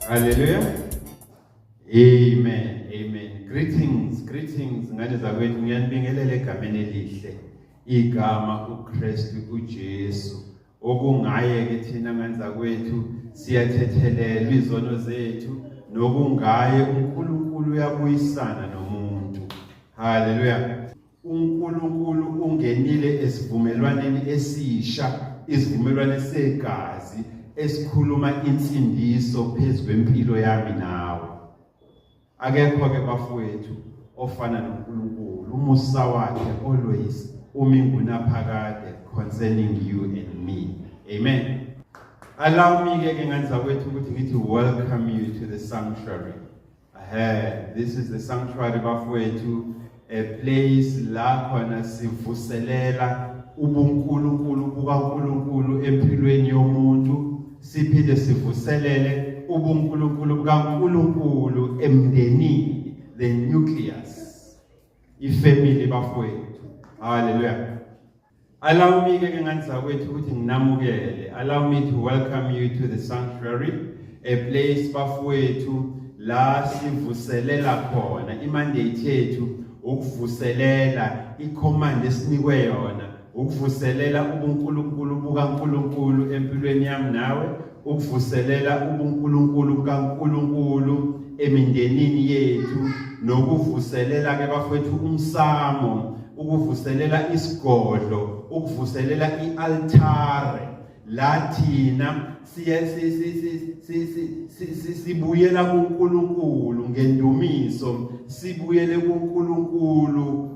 Hallelujah. Amen. Amen. Greetings, greetings ngane zakwethu, ngiyanibingelela egameni elihle. Igama uKristu uJesu. Okungaye ke thina ngane zakwethu siyathethelelwa izono zethu, nokungaye uNkulunkulu uyabuyisana nomuntu. Hallelujah. UNkulunkulu ungenile esivumelwaneni esisha, isivumelwano segazi esikhuluma insindiso phezu kwempilo yami nawe. Akekho ke bafowethu ofana noNkulunkulu. Umusa wakhe always umi ngunaphakade concerning you and me. Amen. Allow me ke ngane zakwethu ukuthi ngithi welcome you to the sanctuary. This is the sanctuary bafowethu, a place la khona sivuselela ubunkulunkulu bukaNkulunkulu empilweni yomuntu, siphinde sivuselele ubunkulunkulu bukaNkulunkulu emndenini, the nucleus, ifamily bafowethu. Hallelujah. Allow me ke ngane zakwethu ukuthi nginamukele. Allow me to welcome you to the sanctuary, a place bafowethu la sivuselela khona imandate yethu, ukuvuselela icommand esinikwe yona, ukuvuselela ubunkulunkulu bukaNkulunkulu empilweni yami nawe, ukuvuselela ubunkulunkulu bukaNkulunkulu emindenini yethu, nokuvuselela ke bafowethu umsamo, ukuvuselela isigodlo, ukuvuselela ialtare la thina siye sibuyela kuNkulunkulu ngendumiso, sibuyele kuNkulunkulu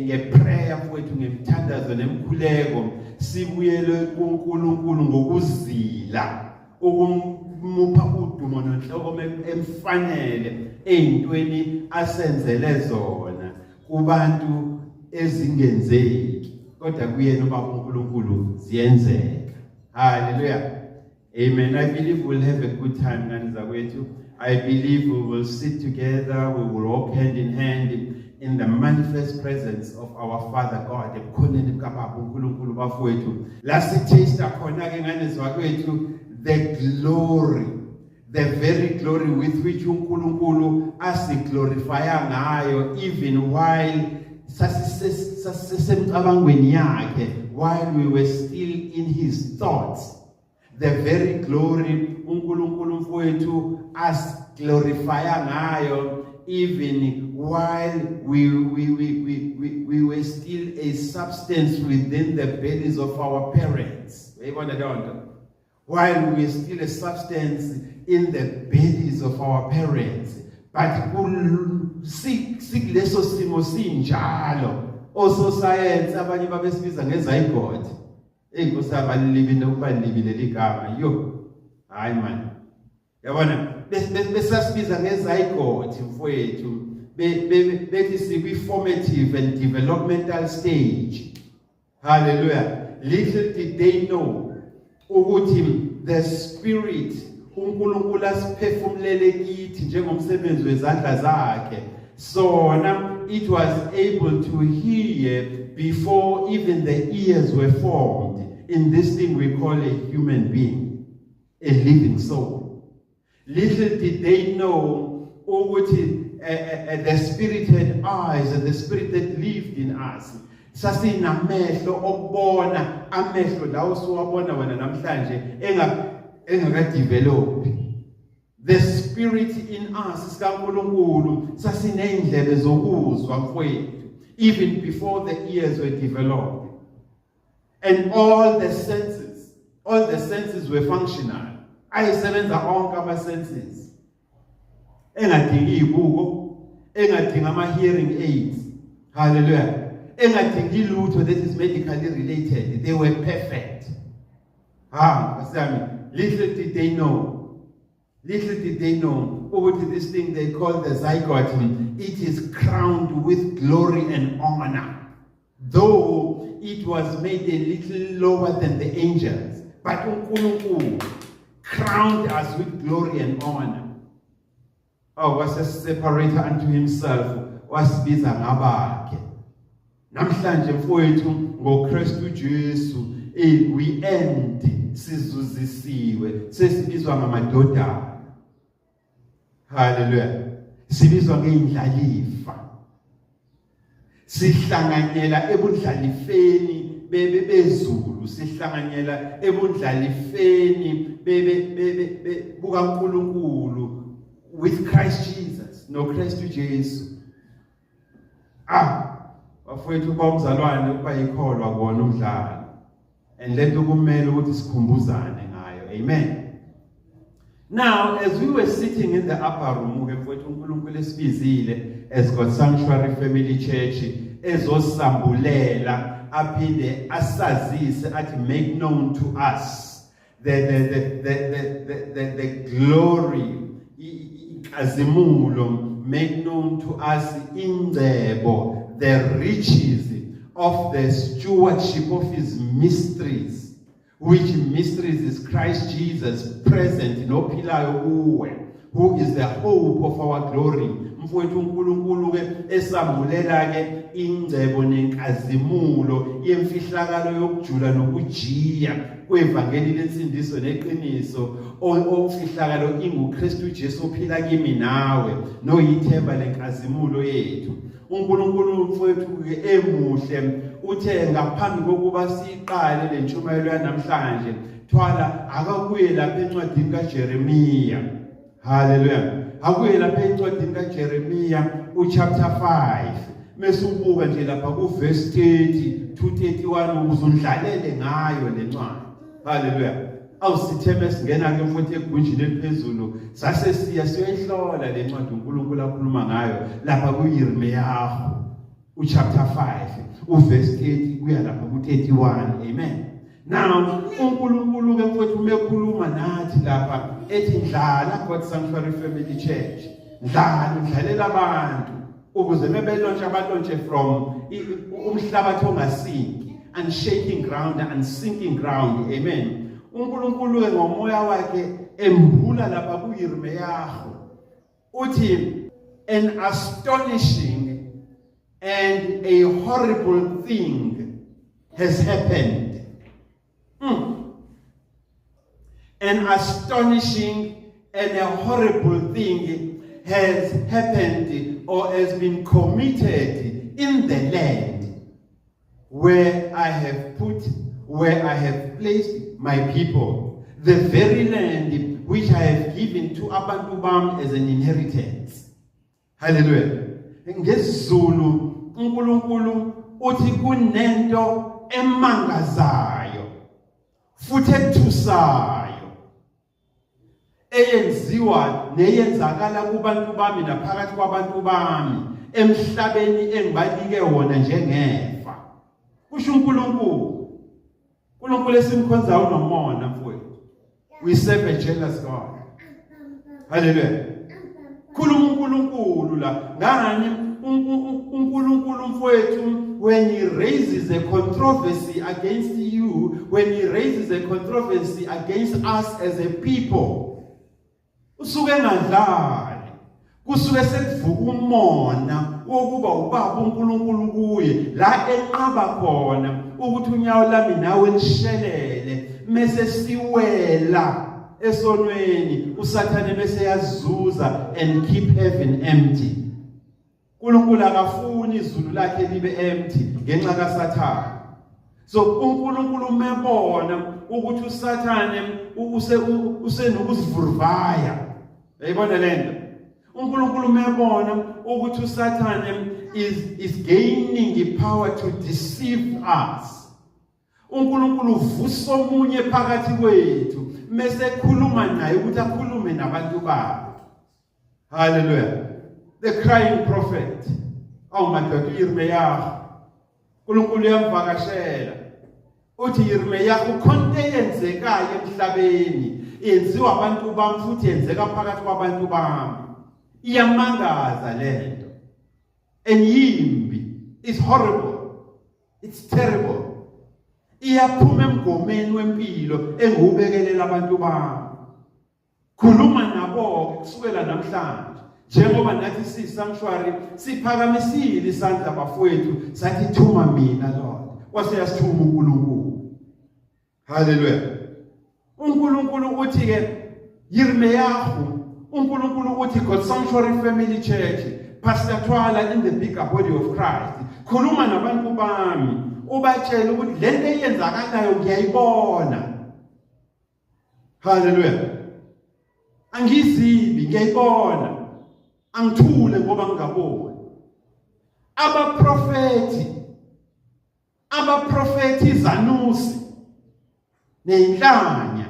ngeprayer mfowethu, ngemthandazo nemkhuleko, sibuyele kuNkulunkulu ngokuzila, ukumupha udumo nenhlokomo emfanele eyintweni asenzele zona kubantu ezingenzeki, kodwa kuyena uBaba uNkulunkulu ziyenzeka. Hallelujah. Amen. I believe we'll have a good time ngane zakwethu. I believe we will sit together, we will walk hand in hand in the manifest presence of our Father God, ebukhoneni bukaBaba uNkulunkulu bafowethu, la sitaste khona ke ngane zakwethu the glory, the very glory with which uNkulunkulu asiglorifya ngayo even while sasisemcabangweni yakhe, while we were still in his thoughts. The very glory uNkulunkulu mfowethu asiglorifya ngayo even while we were still a substance within the bellies of our parents. Uyayibona leyo nto? While we were still a substance in the bellies of our parents, but sikuleso simo sinjalo, ososayensi abanye babesibiza ngezygote. Eyi Nkosi, abalilibi nokubalilibi leli gama. Yo, hayi man, yabona, besasibiza ngezygote mfowethu, bethi sikwi-formative and developmental stage. Hallelujah. Little did they know ukuthi the spirit uNkulunkulu asiphefumulele kithi njengomsebenzi wezandla zakhe sona, it was able to hear before even the ears were formed in this thing we call a human being, a living soul. Little did they know ukuthi the spirit had eyes and the spirit that lived in us sasinamehlo okubona, amehlo lawo siwabona wena namhlanje engakadevelop. The spirit in us sikaNkulunkulu sasineyindlebe zokuzwa mfowethu even before the ears were developed, and all the senses were functional. Ayisebenza onke ama senses, engadingi izibuko, engadingi ama hearing aids. Hallelujah. Engadingi lutho that is medically related. They were perfect. Ha, nkosi yami, little did they know, little did they know ukuthi this thing they call the zygote, it is crowned with glory and honor. Though it was made a little lower than the angels, but uNkulunkulu crowned us with glory and honor. Oh, wase-separate unto himself, wasibiza ngabakhe. Namhlanje mfowethu, ngoKristu Jesu We end sizuzisiwe, sesibizwa ngamadodana. Haleluya. Sibizwa ngeindlalifa. Sihlanganyela ebudlalifeni bebe bezulu, sihlanganyela ebudlalifeni bebe bebe bukaNkuluNkulu with Christ Jesus, no Christ Jesu. Ah, bafowethu, uba umzalwane, ukuba yikholwa kona umdlalo. And lento kumele ukuthi sikhumbuzane ngayo. Amen. Now, as we were sitting in the upper room ke mfowethu, uNkulunkulu esibizile as God Sanctuary Family Church ezosambulela aphinde asazise, athi make known to us the glory, inkazimulo, make known to us ingcebo, the riches of the stewardship of his mysteries, which mysteries is Christ Jesus present nophilayo kuwe, who is the hope of our glory. Mfowethu, uNkulunkulu ke esambulela ke ingcebo nenkazimulo yemfihlakalo yokujula nokujiya kwevangeli lensindiso neqiniso, ofihlakalo inguKristu Jesu ophila kimi nawe noyithemba lenkazimulo yethu. uNkulunkulu mfowethu ke emuhle uthe ngaphambi kokuba siqale le ntshumayelo yanamhlanje, thwala akakuye lapha encwadini kaJeremiya. Haleluya. Akuye lapha encwadini kaJeremiya uchapter 5, mase ubuka nje lapha ku verse 30 to 31 ukuze undlalele ngayo lencwadi. Haleluya. Awusitheme singena ke mfowethu egunjini eliphezulu, sase siya siyoyihlola lencwadi uNkulunkulu akhuluma ngayo lapha kuYirmiyahu uchapter 5 uverse 30 kuya lapha ku31. Amen. Now, uNkulunkulu ke mfowethu umekhuluma nathi lapha ethi ndlala, God Sanctuary Family Church, ndlala, udlalela abantu ukuze mebelontsha balontshe from umhlabathi ongasinki, unshaking ground and sinking ground. Amen. uNkulunkulu ke ngomoya wakhe embula lapha kuYirmiyahu uthi, "An astonishing and a horrible thing has happened." An astonishing and a horrible thing has happened or has been committed in the land where I have placed my people, the very land which I have given to abantu bam as an inheritance. Hallelujah. NgesiZulu uNkulunkulu uthi kunento emangazayo futhi ethusayo eyenziwa neyenzakala kubantu bami naphakathi kwabantu bami emhlabeni engibanike wona njengefa, kusho uNkulunkulu. uNkulunkulu esimkhonzayo unomona mfowethu. We serve a jealous God. Haleluya. Khuluma uNkulunkulu la ngani? uNkulunkulu mfowethu, when he raises a controversy against you, when he raises a controversy against us as a people, usuke engadlali. Kusuke sekuvuka umona wokuba ubaba uNkulunkulu kuye la enqaba khona ukuthi unyawo lami nawe lishelele, mase siwela esonweni, uSathane bese yazuza and keep heaven empty. uNkulunkulu akafuni izulu lakhe libe empty ngenxa kaSathane. So uNkulunkulu umebona ukuthi uSathane usenokuzivurvaya, uyayibona lento, uNkulunkulu umebona ukuthi uSathane is gaining the power to deceive us, uNkulunkulu uvusa omunye phakathi kwethu mase ekhuluma naye ukuthi akhulume nabantu bakhe. Hallelujah. The crying prophet, awu madoda, uYirmiyahu, uNkulunkulu uyamvakashela, uthi, "Yirmiyahu, khonto eyenzekayo emhlabeni, yenziwa abantu bami futhi yenzeka phakathi kwabantu bami, iyamangaza lento and yimbi. It's horrible, it's terrible, iyaphuma emgomeni wempilo engiwubekelela abantu bami. Khuluma nabo kusukela namhlanje." Njengoba nathi siyi-sanctuary siphakamisile isandla bafowethu, sathi, "Thuma mina, Lord," wase yasithuma uNkulunkulu. Haleluya. UNkulunkulu uthi ke Yirmiyahu, uNkulunkulu uthi God Sanctuary Family Church, Pastor Thwala in the bigger body of Christ, khuluma nabantu bami ubatshele ukuthi lento eyenzakalayo ngiyayibona. Haleluya. Angizibi, ngiyayibona. Angithule ngoba ngingaboni. Abaprofeti, abaprofeti izanusi nezinhlanya.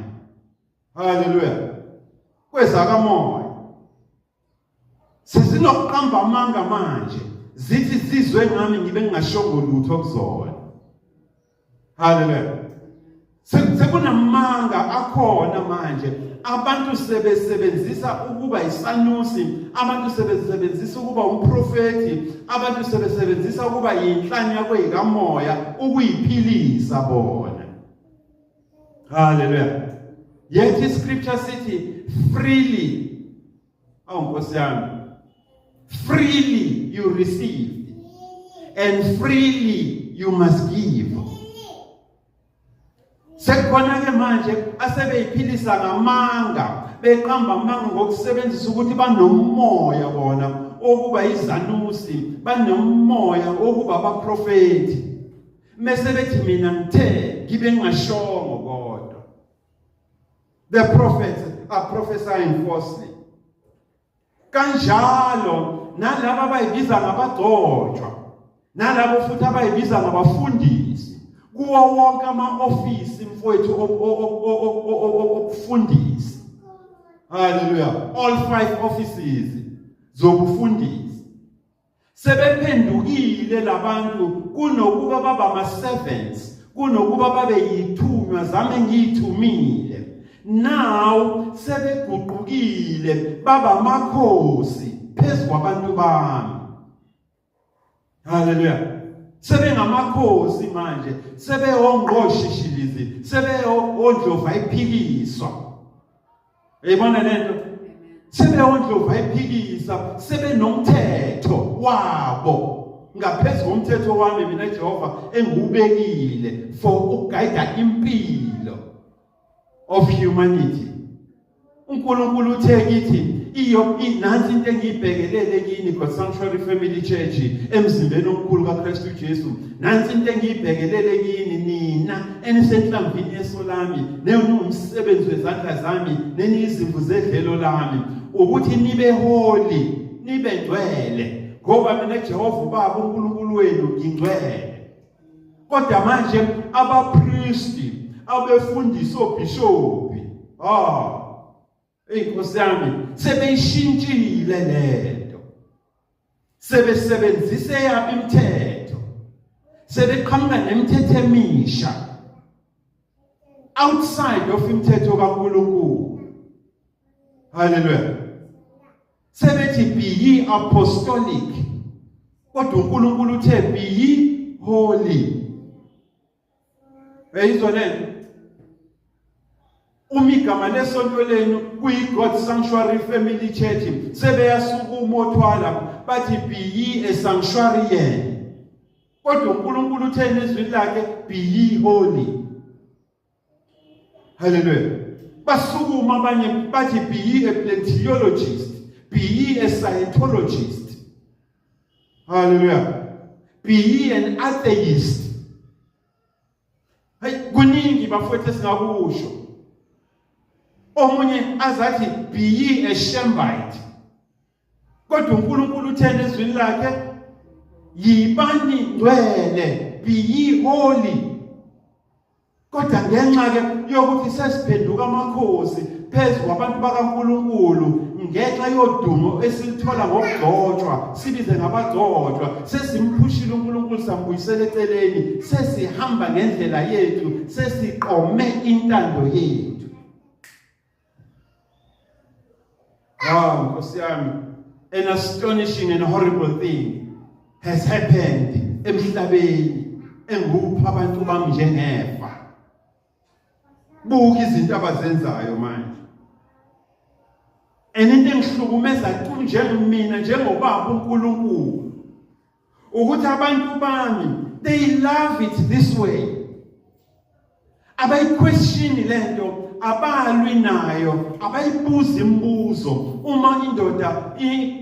Haleluya. Kwezakamoya sesinokuqamba amanga manje, zithi zizwe ngami ngibe ngingashongo lutho kuzona. Haleluya. Sekunamanga akhona manje, abantu sebesebenzisa ukuba isanusi, abantu sebesebenzisa ukuba umprofeti, abantu sebesebenzisa ukuba yinhlanya kweyikamoya ukuyiphilisa bona. Haleluya. Yet iscripture sithi freely, awu Nkosi yami, freely you received and freely you must give. Sekukhona ke manje asebeyiphilisa ngamanga, beqamba amanga ngokusebenzisa ukuthi banomoya bona okuba izanusi, banomoya okuba abaprofeti, mese bethi mina ngithe ngibe ngingashongo, kodwa the prophets are prophesying falsely. Kanjalo nalabo abayibiza ngabagcotshwa, nalabo futhi abayibiza ngabafundisi, kuwo wonke ama-ofisi mfowethu okufundisa. Haleluya. All five offices zobufundisi sebephendukile labantu, kunokuba baba ama-servants, kunokuba babe yithunywa zami engiyithumile, now sebeguqukile baba amakhosi phezu kwabantu bami. Haleluya. Sebengamakhosi manje, sebewongqoshishilizi, sebewondlova iphikiswa. Uyayibona lento? Sebewondlova iphikisa, sebenomthetho wabo ngaphezu komthetho wami mina Jehova engiwubekile for ukugayida impilo of humanity. uNkulunkulu uthe kithi, iyo nansi into engiyibhekelele kini, God Sanctuary Family Church, emzimbeni omkhulu kaKristu Jesu, nansi into engiyibhekelele kini nina enisenhlamvini yeso lami, neniwumsebenzi wezandla zami, neniyizimvu zedlelo lami, ukuthi nibe holy, nibe ngcwele, ngoba mina Jehova uBaba uNkulunkulu wenu ngingcwele. Kodwa manje abapristi, abefundisi, obishophi, ey Nkosi yami, sebeyishintshile lento, sebesebenzise yabo imithetho, sebeqhamuka nemithetho emisha outside of imithetho kaNkulunkulu. Haleluya. Sebethi be ye apostolic, kodwa uNkulunkulu uthe be ye holy. Uyayizwa lento? Uma igama lesonto lenu kuyi-God Sanctuary Family Church, sebeyasukuma othwala bathi be ye a sanctuarian, kodwa uNkulunkulu uthe ezwini lakhe be ye holy. Haleluya. Basukuma abanye bathi be ye a plantiologist, be ye a Scientologist. Haleluya. Be ye an atheist. Hey, kuningi bafowethu esingakusho. Omunye azathi be ye a Shembite, kodwa uNkulunkulu uthena ezwini lakhe yibani ngcwele, be ye holy. Kodwa ngenxa ke yokuthi sesiphenduka amakhosi phezu kwabantu bakaNkulunkulu, ngenxa yodumo esilithola ngokugcotshwa, sibize ngabagcotshwa, sesimphushile uNkulunkulu sambuyisela eceleni, sesihamba ngendlela yethu, sesiqome intando yethu. Wow, Nkosi yami, an astonishing and horrible thing has happened emhlabeni engupha abantu bami njengefa. Buka izinto abazenzayo manje. And into engihlukumeza tu njengomina njengobaba uNkulunkulu ukuthi abantu bami, they love it this way. Abayiquestioni lento, abalwi nayo, abayibuzi imibuzo. Uma indoda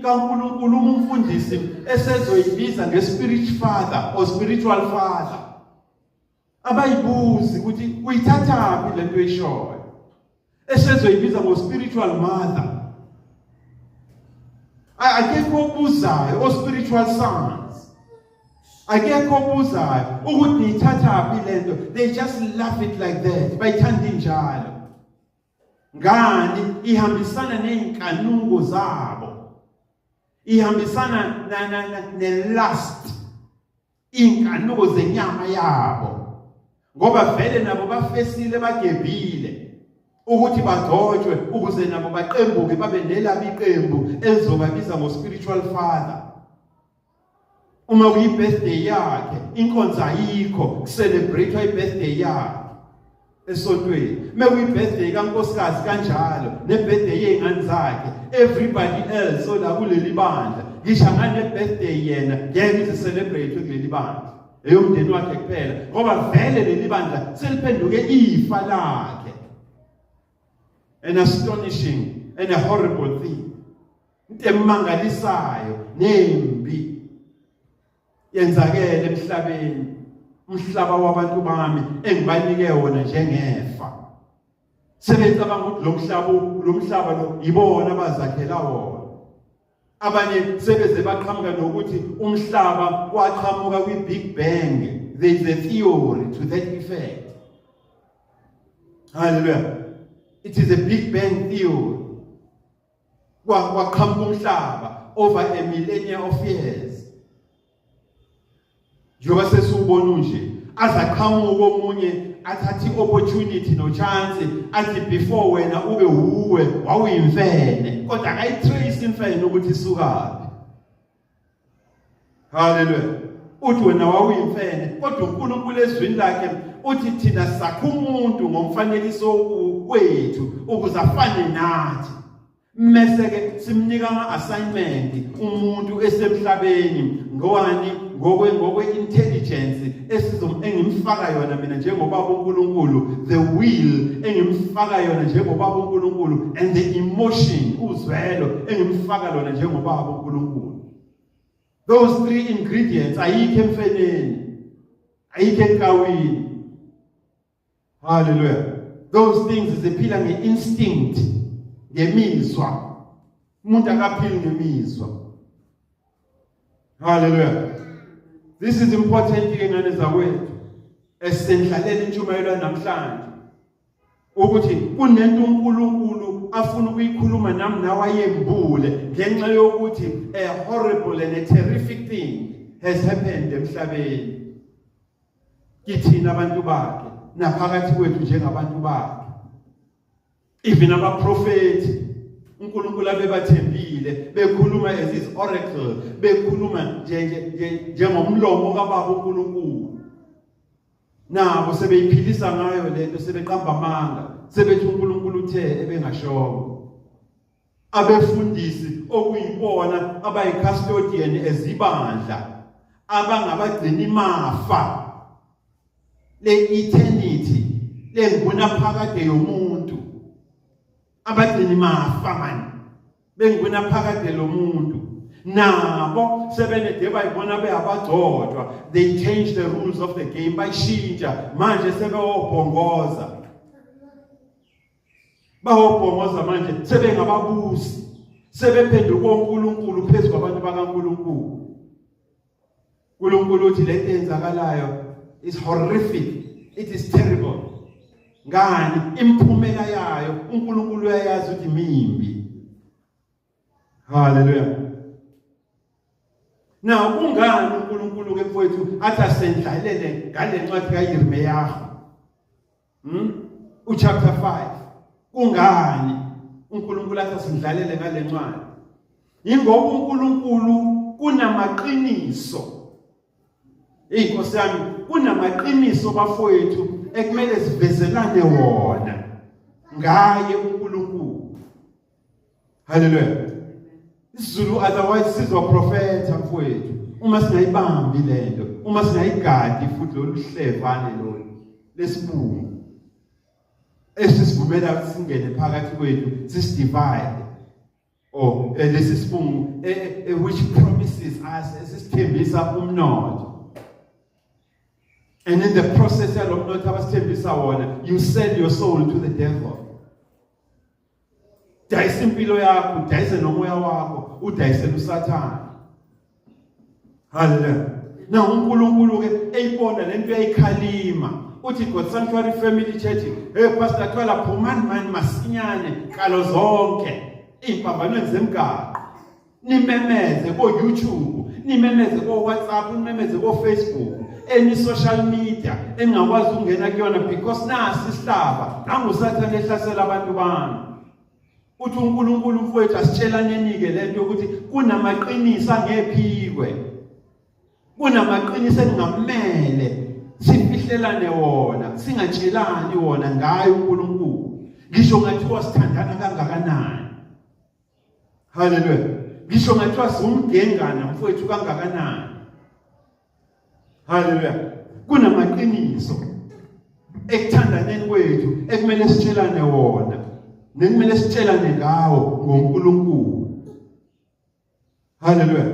kaNkulunkulu, uma umfundisi esezoyibiza nge-spirit father or spiritual father, abayibuzi ukuthi uyithathaphi lento oyishoyo. Esezoyibiza ngo-spiritual mother, akekho obuzayo, o-spiritual sons, akekho obuzayo ukuthi niyithathaphi lento. They just love it like that, bayithanda injalo. Ngani? Ihambisana nezinkanuko zabo, ihambisana ne-lust, inkanuko zenyama yabo, ngoba vele nabo bafesile, bagebhile ukuthi bagcotshwe ukuze nabo baqembuke, babe nelabo iqembu elizobabiza ngo-spiritual father. Uma kuyi-birthday yakhe, inkonzo ayikho, kucelebrate i-birthday yakhe esontweni. Mekuyi-birthday kankosikazi kanjalo, ne-birthday yey'ngane zakhe. Everybody else ola kuleli bandla, ngisho angane-birthday yena, ngeke ize celebrate kuleli bandla, eyomndeni wakhe kuphela, ngoba vele leli bandla seliphenduke ifa lakhe. An astonishing and a horrible thing, into emangalisayo nembi yenzakele emhlabeni, umhlaba wabantu bami engibanike wona njengefa. Sebecabanga ukuthi lo mhlaba lo yibona abazakhela wona. Abanye sebeze baqhamuka nokuthi umhlaba waqhamuka kwi-Big Bang. There is a theory to that effect. Hallelujah. It is a Big Bang theory. Kwaqhamuka umhlaba over a millennia of years, njengoba sesiwubona nje. Azaqhamuka omunye athathe i-opportunity no-chance, athi before wena ube wuwe wawuyimfene, kodwa akayitrace imfene ukuthi isukaphi. Haleluya. Uthi wena wawuyimfene, kodwa uNkulunkulu ezwini lakhe uthi thina sakha umuntu ngomfanekiso wethu ukuze afane nathi, mese ke simnika ama-assignment umuntu esemhlabeni. Ngowani? Ngokwe intelligence esizom engimfaka yona mina njengobaba uNkulunkulu, the will engimfaka yona njengobaba uNkulunkulu, and the emotion, uzwelo engimfaka lona njengobaba uNkulunkulu. Those three ingredients ayikho emfeneni, ayikho enkawini. Hallelujah. Those things ziphila nge-instinct, ngemizwa. Umuntu akaphili ngemizwa. Hallelujah. This is important ke, ngane zakwethu, esendlalela intshumayelo namhlanje, ukuthi kunento uNkulunkulu afuna ukuyikhuluma nami nawe, ayembule, ngenxa yokuthi a horrible and a terrific thing has happened emhlabeni, kithina abantu bakhe, naphakathi kwethu njengabantu bakhe. Even abaprofeti uNkulunkulu abebathembile, bekhuluma as his oracle, bekhuluma nje njengomlomo kababa uNkulunkulu, nabo sebeyiphilisa ngayo lento, sebeqamba amanga, sebethi uNkulunkulu uthe ebengashongo. Abefundisi okuyibona abayi-custodian ezibandla, abangabagcini mafa le-eternity, lengunaphakade yomuntu, abagcini mafa mani bengunaphakade lomuntu, nabo sebenede bayibona beyabagcotshwa. They change the rules of the game, bayishintsha manje, sebewobhongoza, bawobhongoza manje, sebengababusi, sebephenduka oNkulunkulu phezu kwabantu bakaNkulunkulu. uNkulunkulu uthi lento eyenzakalayo is horrific, it is terrible. Ngani? Imiphumela yayo uNkulunkulu uyayazi ukuthi mimbi. Haleluya. Now, kungani uNkulunkulu ke, mfowethu, athi asendlalele ngale ncwadi kaYirmiyahu, Uchapter 5? Kungani uNkulunkulu athi asindlalele ngale ncwadi? Ingoba uNkulunkulu kunamaqiniso. Hey Nkosi yami, kunamaqiniso, bafowethu, ekumele sivezelane wona ngaye uNkulunkulu. Haleluya. IsiZulu otherwise sizoprofetha, mfowethu, uma singayibambi lento, uma singayigadi futhi lolu hlevane lolu lesibungu. Esisivumela singene phakathi kwethu sisidivide or lesi sibungu which promises us, esisithembisa umnotho, and in the process yalo mnotho abasithembisa wona, you sell your soul to the devil. Dayisa impilo yakho, udayise nomoya wakho, udayisele uSathane. Haleluya. Na uNkulunkulu ke eyibona lento, uyayikhalima, uthi, "God Sanctuary Family Church, hey Pastor Thwala, phumani mani masinyane kalo zonke impambanweni zemgaqo, nimemeze ko YouTube, nimemeze ko WhatsApp, nimemeze ko Facebook, any social media engakwazi ukungena kuyona, because nasi isihlava, nanguSathane ehlasela abantu bami." Uthi uNkulunkulu, mfowethu, asitshelaneni-ke lento yokuthi kunamaqiniso angephikwe, kunamaqiniso engingamele sifihlelane wona, singatshelani wona ngaye uNkulunkulu, ngisho ngathiwa sithandana kangakanani. Haleluya. Ngisho ngathiwa siwumgengana, mfowethu, kangakanani. Haleluya. Kunamaqiniso ekuthandaneni kwethu ekumele sitshelane wona nekumele sitshelane ngawo ngoNkulunkulu. Haleluya.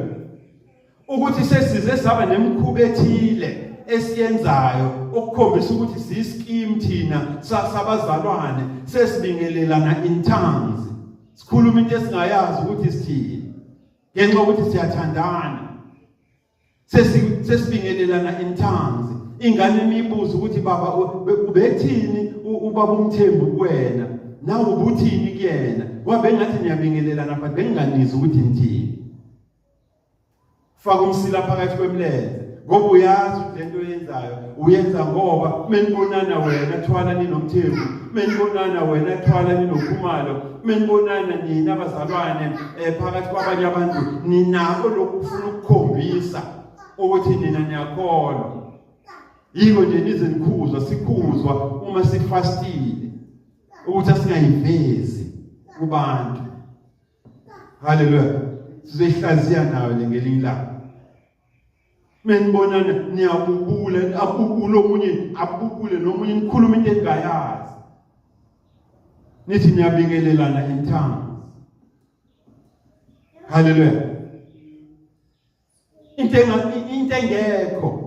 Ukuthi sesize saba nemikhuba ethile esiyenzayo okukhombisa ukuthi siyiskim thina sabazalwane, sesibingelelana in tongues, sikhuluma into esingayazi ukuthi sithini ngenxa yokuthi siyathandana. Sesibingelelana in tongues. Ingane imibuzo ukuthi, "Baba, ubethini ubaba uMthembu kuwena? Nawe ubuthini kuyena? Ngoba bengathi niyabingelelana, but benginganizi ukuthi nithini." Faka umsila phakathi kwemlenze ngoba uyazi ukuthi lento oyenzayo uyenza ngoba menibonana wena Thwala ninoMthembu, menibonana wena Thwala ninoKhumalo, menibonana nina abazalwane phakathi kwabanye abantu, ninako lokhu kufuna ukukhombisa ukuthi nina niyakholwa. Yiko nje nize nikhuzwa, sikhuzwa uma sifastile ukuthi asingayivezi kubantu. Haleluya. Sizoyihlaziya nayo le ngelinye ilanga. Menibonana niyabubula, abubule omunye, abubule nomunye, nikhuluma into engayazi, nithi niyabingelelana in tongues. Haleluya. Into engekho.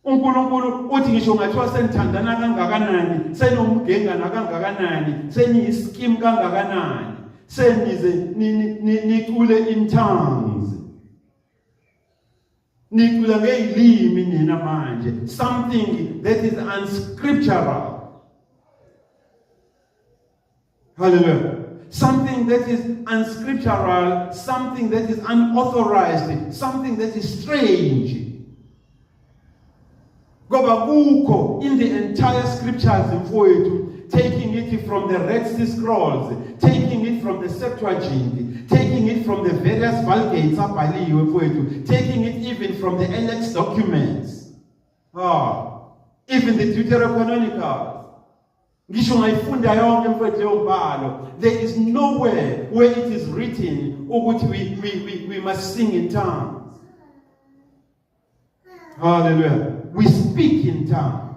UNkulunkulu uthi ngisho ngathiwa senithandana kangakanani, senomgengana kangakanani, seniyiskim kangakanani, senize nicule in tongues, nicula ngezilimi nina manje, something that is unscriptural. Hallelujah. Something that is unscriptural, something that is unauthorized, something that is strange. Ngoba kukho in the entire scriptures, mfowethu, taking it from the Red Sea Scrolls, taking it from the Septuagint, taking it from the various Vulgates abhaliwe, mfowethu, taking it even from the LX documents. Ah, even the Deuterocanonicals. Ngisho ngayifunda yonke, mfowethu, leyo mbhalo, there is nowhere where it is written ukuthi we must sing in tongues. Hallelujah. We speak in tongues.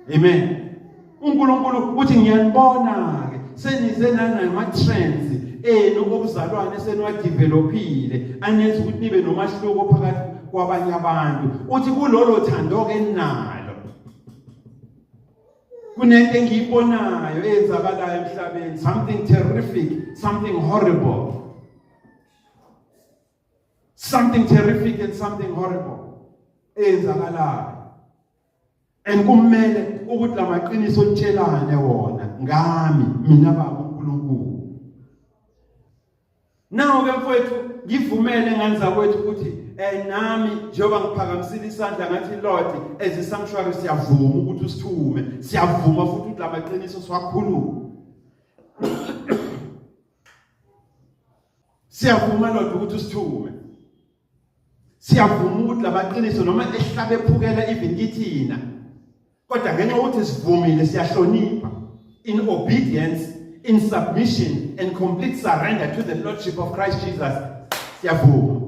Amen. UNkulunkulu uthi, "Ngiyanibona ke senize nanama trends enu obuzalwane seniwadevelopile anenza ukuthi nibe nomahluko phakathi kwabanye abantu." Uthi kulolo thando ke ninalo, kunento engiyibonayo eyenzakalayo emhlabeni, something terrific, something horrible, something terrific and something horrible eyenzakalayo, and kumele ukuthi lamaqiniso nitshelane wona ngami mina Baba uNkulunkulu. Nawo ke, mfowethu, ngivumele ngane zakwethu ukuthi nami njengoba ngiphakamisile isandla ngathi, "Lord, as a sanctuary siyavuma ukuthi usithume, siyavuma futhi ukuthi lamaqiniso siwakhuluma. Siyavuma, Lord, ukuthi usithume. Siyavuma ukuthi lamaqiniso noma ehlabe ephukela even kithina, kodwa ngenxa yokuthi sivumile, siyahlonipha, in obedience, in submission and complete surrender to the lordship of Christ Jesus, siyavuma."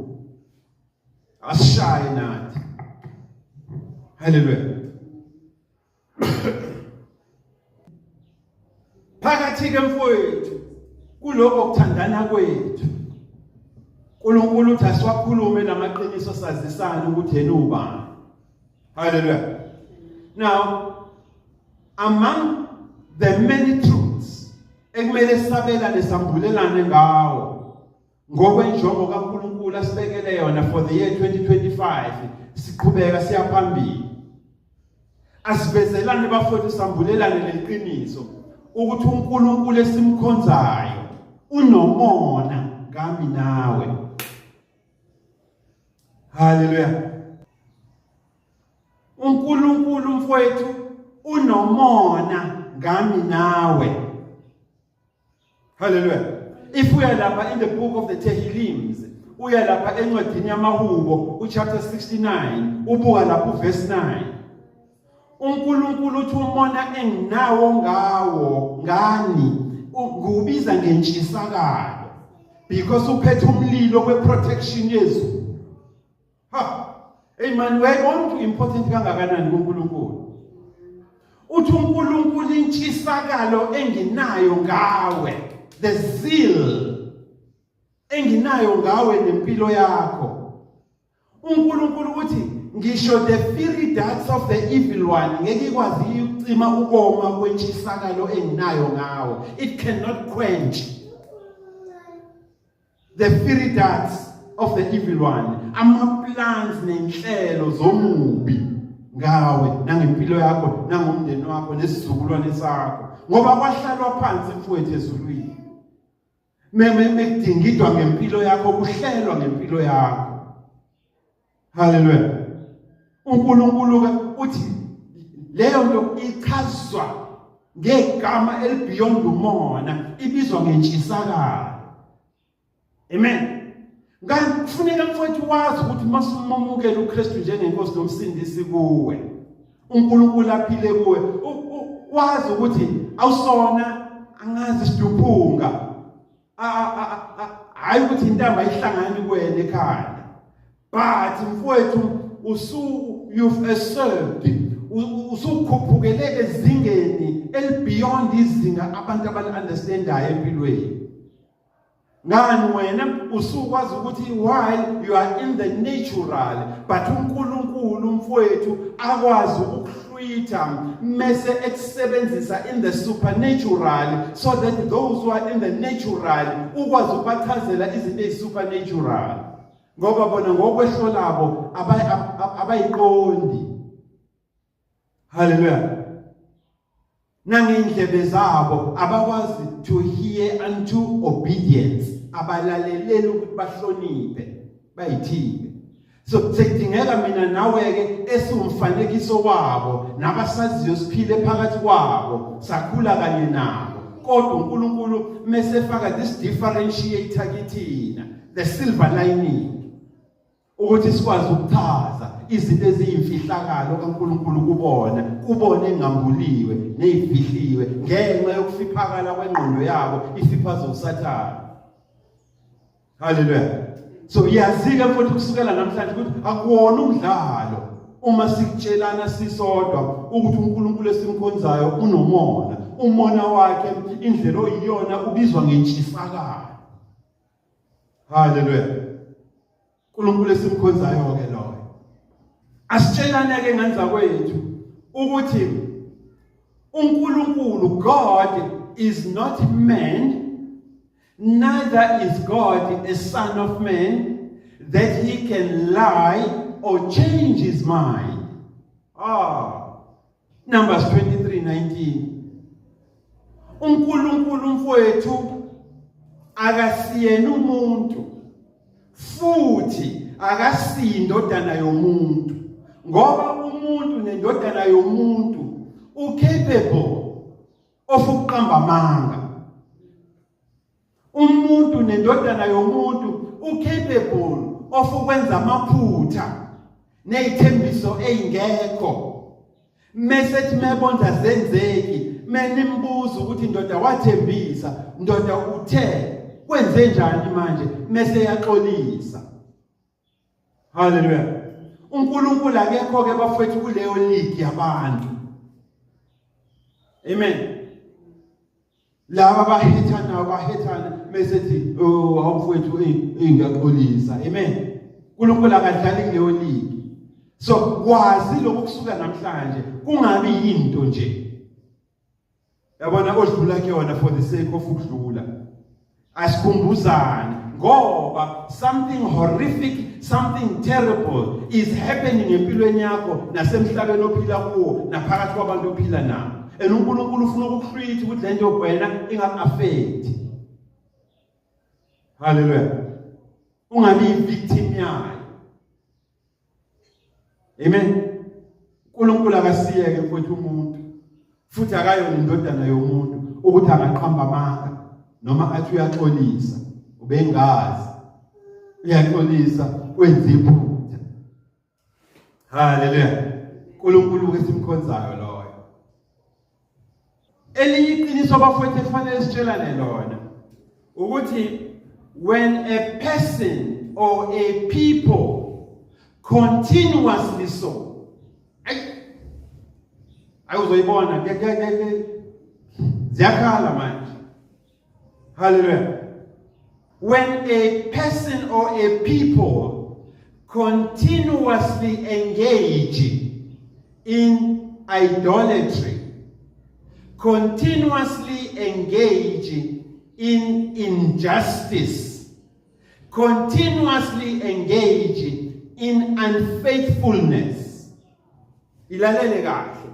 Asishaye nathi. Haleluya. Athi ke mfowethu, kuloko kuthandana kwethu, uNkulunkulu uthi asiwakhulume lamaqiniso, sazisane ukuthi yena ubani. Hallelujah. Now, among the many truths ekumele sabelane, sambulelane ngawo ngokwenjongo kaNkulunkulu asibekele yona for the year 2025, siqhubeka siyaphambili, asivezelane bafowethu, sambulelane leqiniso ukuthi uNkulunkulu esimkhonzayo unomona ngami nawe. Haleluya. UNkulunkulu mfowethu unomona ngami nawe. Haleluya. If uya lapha in the book of the Tehillims, uya lapha encwadini yamaHubo, uchapter 69, ubuka lapho verse 9, uNkulunkulu uthi umona enginawo ngawo ngani ngubiza ngentshisakalo, because uphethe umlilo kweprotection yezulu. Ha, hey man, uyayibona ukuthi important kangakanani kuNkulunkulu. Uthi uNkulunkulu, intshisakalo enginayo ngawe, the zeal enginayo ngawe nempilo yakho, uNkulunkulu uthi ngisho the fiery darts of the evil one ngeke ikwazi ukucima ukoma kwentshisakalo enginayo ngawe. It cannot quench the fiery darts of the evil one, ama plans nenhlelo zomubi ngawe nangempilo yakho nangomndeni wakho nesizukulwane sakho, ngoba kwahlalwa phansi mfowethu ezulwini meme mekudingidwa ngempilo yakho, kuhlelwa ngempilo yakho. Haleluya. UNkulunkulu ke uthi leyo nto ichazwa ngegama elibeyond umona, ibizwa ngentshisakalo. Amen. Ngani kufuneka mfowethu wazi ukuthi masumamukela uKristu njengenkosi nomsindisi kuwe, uNkulunkulu aphile kuwe, wazi ukuthi awusona angazi siduphunga, hayi ukuthi intamba ihlangani kuwena ekhanda, but mfowethu usu you've served, usukhuphukele ezingeni elibeyond izinga abantu abali-understandayo empilweni. Ngani wena usukwazi ukuthi while you are in the natural, but uNkulunkulu mfowethu akwazi ukuhlwitha mese ekusebenzisa in the supernatural, so that those who are in the natural ukwazi ukubachazela izinto ezisupernatural, ngoba bona ngokwehlo labo abayiqondi. Haleluya. Nangendlebe zabo abakwazi to hear unto obedience, abalaleleli ukuthi bahloniphe, bayithibe. So sekudingeka mina nawe ke esiwumfanekiso wabo nabasaziyo, siphile phakathi kwabo, sakhula kanye nabo, kodwa uNkulunkulu mesefaka this differentiator kithina, the silver lining, ukuthi sikwazi ukuchaza izinto eziyimfihlakalo kaNkulunkulu kubona, kubona engambuliwe nezifihliwe ngenxa yokufiphakala kwengqondo yabo, ifiphaza uSathane. Haleluya. So yazike futhi kusukela namhlanje ukuthi akuwona umdlalo uma sikutshelana sisodwa ukuthi uNkulunkulu esimkhonzayo unomona. Umona wakhe, indlela oyiyona, ubizwa ngentshisakalo. Haleluya. uNkulunkulu esimkhonzayo ke loyo. Asitshelane ke nganza kwethu ukuthi uNkulunkulu, God is not man, neither is God a son of man that he can lie or change his mind. Ah, Numbers 23:19. UNkulunkulu mfowethu akasiyena umuntu, futhi akasiyindodana yomuntu, ngoba umuntu nendodana yomuntu ucapable of ukuqamba amanga. Umuntu nendodana yomuntu ucapable of ukwenza amaphutha nezithembiso ezingekho, mese ethi mebonza zenzeki, menimbuza ukuthi, "Ndoda, wathembisa, ndoda, uthe kwenze njani manje?" Mese yaxolisa. Haleluya. UNkulunkulu akekho ke bafethu kuleyo league yabantu. Amen. Laba abahethanayo bahethana mesethi, oh, awufowethu, eh, ngiyaxolisa. Amen. uNkulunkulu akadlali kuleyo league. So kwazi lokhu kusuka namhlanje, kungabi yinto nje, yabona, odlula kuyona for the sake of ukudlula. Asikhumbuzane, ngoba something horrific, something terrible is happening empilweni yakho nasemhlabeni ophila kuwo naphakathi kwabantu ophila nabo, and uNkulunkulu ufuna ukukuhlwitha ukuthi lento wena ingaku-affect. Haleluya. Ungabi i-victim yayo. Amen. uNkulunkulu akasiyeke, mfowethu, umuntu, futhi akayona indodana yomuntu ukuthi angaqamba amanga noma athi uyaxolisa, ubengazi, uyaxolisa, wenza iphutha. Haleluya. uNkulunkulu ke simkhonzayo loyo. Elinye iqiniso, abafowethu, ekufanele sitshelane lona ukuthi when a person or a people continuously, so ayi ayi, uzoyibona ke ke ke ziyakhala manje. Hallelujah. When a person or a people continuously engage in idolatry, continuously engage in injustice, continuously engage in unfaithfulness, ilalele kahle,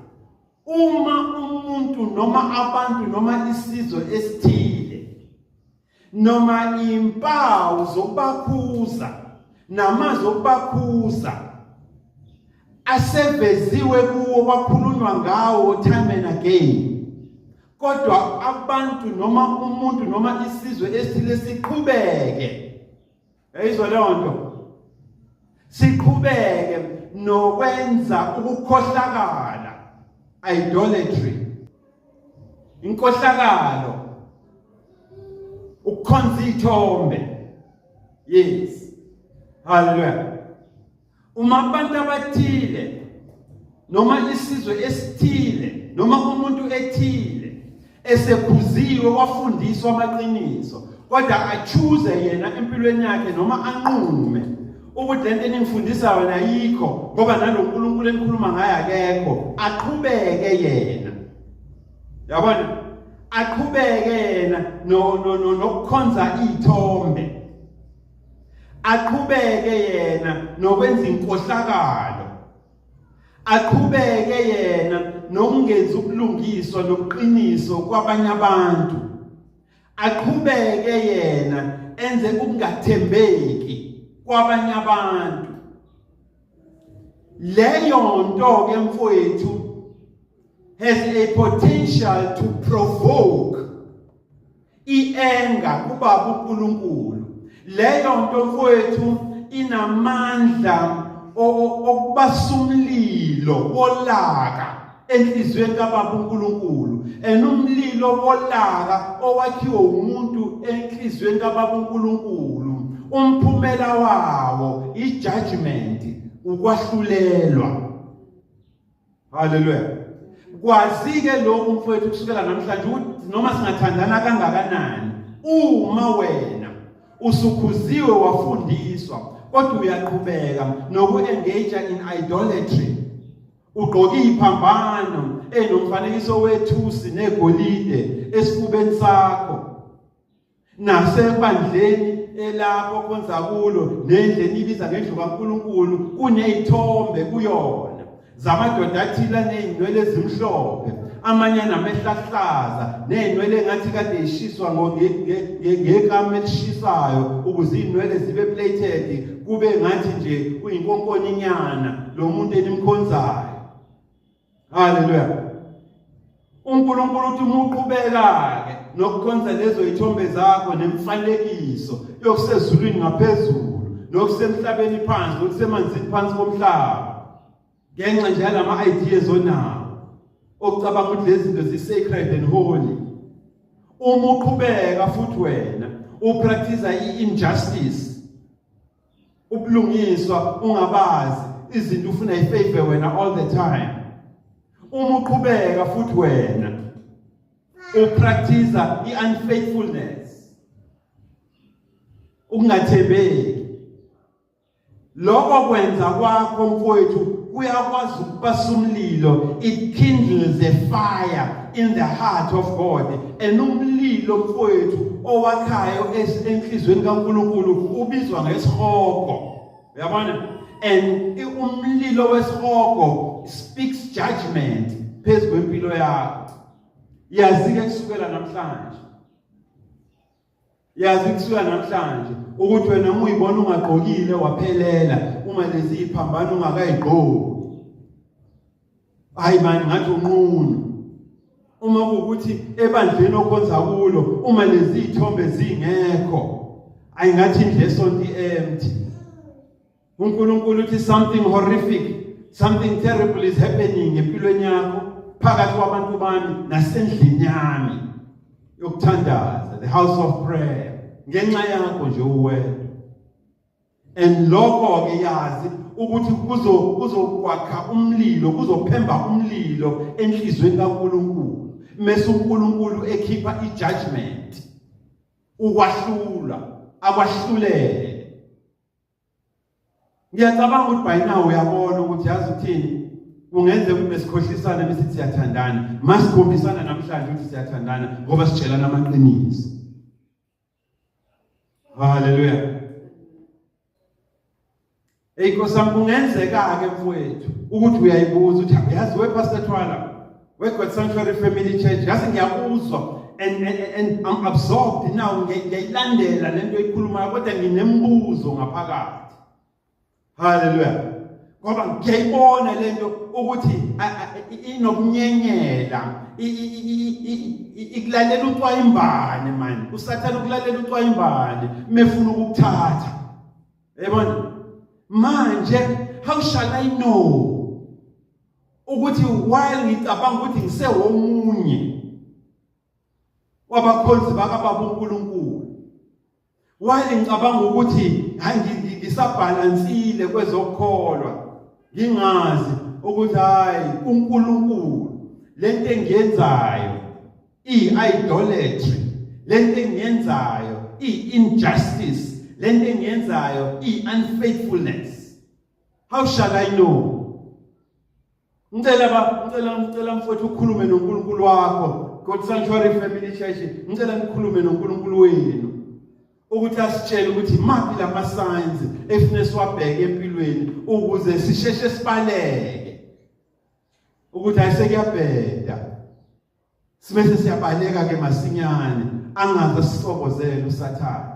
uma umuntu noma abantu noma isizwe esithile, noma impawu zokubakhuza namazwi okubakhuza aseveziwe kuwo, kwakhulunywa ngawo time and again, kodwa abantu noma umuntu noma isizwe esithile siqhubeke, yayizwa leyo nto, siqhubeke nokwenza ukukhohlakala, idolatry, inkohlakalo, ukukhonza ithombe, yes, haleluya, uma abantu abathile noma isizwe esithile noma umuntu ethile esekhuziwe, wafundiswa amaqiniso, kodwa achoose yena empilweni yakhe noma anqume ukuthi lento eningifundisa yona ayikho, ngoba naloNkulunkulu enikhuluma ngaye akekho, aqhubeke yena, yabona, aqhubeke yena no no nokukhonza ithombe, aqhubeke yena nokwenza inkohlakalo, aqhubeke yena nokungenza ubulungiswa nobuqiniso kwabanye abantu, aqhubeke yena enze ukungathembeki kwabanye abantu, leyo nto ke, mfowethu, has a potential to provoke i-anger kubaba uNkulunkulu. Leyo nto, mfowethu, inamandla okubasa umlilo wolaka enhliziyweni kababa uNkulunkulu, and umlilo wolaka owakhiwe umuntu enhliziyweni kababa uNkulunkulu, umphumela wawo i-judgment, ukwahlulelwa. Haleluya. Kwazi ke lokhu, mfowethu, kusukela namhlanje, ukuthi noma singathandana kangakanani, uma wena usukhuziwe, wafundiswa, kodwa uyaqhubeka noku-engage in idolatry, ugqoke iphambano enomfanekiso wethusi negolide esifubeni sakho, nasebandleni elapho khonza kulo, nendlu ibiza ngendlu kaNkuluNkulu, kunezithombe kuyona zamadoda athile anezinwele ezimhlophe, amanye anamehlo ahlaza, nezinwele engathi kade ishiswa ngekama elishisayo ukuze izinwele zibe plaited, kube ngathi nje uyinkonkoninyana lo muntu enimkhonzayo. Haleluya. uNkulunkulu uthi uma uqhubeka ke nokukhonza lezo ithombe zakho nemfanekiso yokusezulwini ngaphezulu nokusemhlabeni phansi nokusemanzini phansi komhlaba, ngenxa nje yalama ideas onawo okucabanga ukuthi lezi zinto zi-sacred and holy, uma uqhubeka futhi wena upractice i-injustice, ubulungiswa ungabazi, izinto ufuna i-favor wena all the time, uma uqhubeka futhi wena Upractice i-unfaithfulness, ukungathembeki. Lokho kwenza kwakho, mfowethu, kuyakwazi ukubasa umlilo. It kindles a fire in the heart of God, and umlilo, mfowethu, owakhayo enhlizweni kaNkulunkulu ubizwa ngesihogo, uyabona? And umlilo wesihogo speaks judgment phezu kwempilo yakho. Yazi ke kusukela namhlanje, yazi kusuka namhlanje ukuthi wena uma uyibona ungagqokile waphelela, uma lezi iphambano ungakayigqoki, hayi mani, ngathi unqunu. Uma kuwukuthi ebandleni okhonza kulo, uma lezi ithombe zingekho, ayingathi indlu esonto empty. UNkulunkulu uthi something horrific, something terrible is happening empilweni yakho, phakathi kwabantu bami nasendlini yami yokuthandaza, the house of prayer, ngenxa yakho nje uwedwa. And lokho ke, yazi ukuthi kuzokwakha umlilo, kuzophemba umlilo enhlizweni kaNkulunkulu, mase uNkulunkulu ekhipha ijudgment, ukwahlula, akwahlulele. Ngiyacabanga ukuthi by now uyabona ukuthi, yazi uthini, kungenzeka ukuthi besikhohlisana bese siyathandana. Masikhombisana namhlanje ukuthi siyathandana ngoba sitshelana amaqiniso. Haleluya! Hey Nkosi yami, kungenzeka ke, mfowethu, ukuthi uyayibuza ukuthi, yazi we Pastor Thwala, we God Sanctuary Family Church, yazi ngiyakuzwa and I'm absorbed now, ngiyayilandela lento oyikhulumayo, kodwa nginembuzo ngaphakathi. Haleluya! Ngoba ngiyayibona lento ukuthi inokunyenyela, ikulalela ucwayimbane mani. Usathana ukulalela ucwayimbane mefuna ukukuthatha, yabona? Manje how shall I know ukuthi while ngicabanga ukuthi ngisewomunye wabakhonzi bakababa uNkulunkulu, while ngicabanga ukuthi hayi, ngisabhalansile kwezokukholwa, ngingazi ukuthi hayi, uNkulunkulu lento engiyenzayo i-idolatry, lento engiyenzayo i-injustice, lento engiyenzayo i-unfaithfulness? How shall I know? Ngicela ba, ngicela mfowethu ukhulume noNkulunkulu wakho. God Sanctuary Family Church, ngicela nikhulume noNkulunkulu wenu ukuthi asitshele ukuthi maphi lama signs efune siwabheke empilweni ukuze sisheshe sibaleke, ukuthi ayisekuyabheda, sibese siyabaleka ke masinyane, angaze sisobozele uSathane.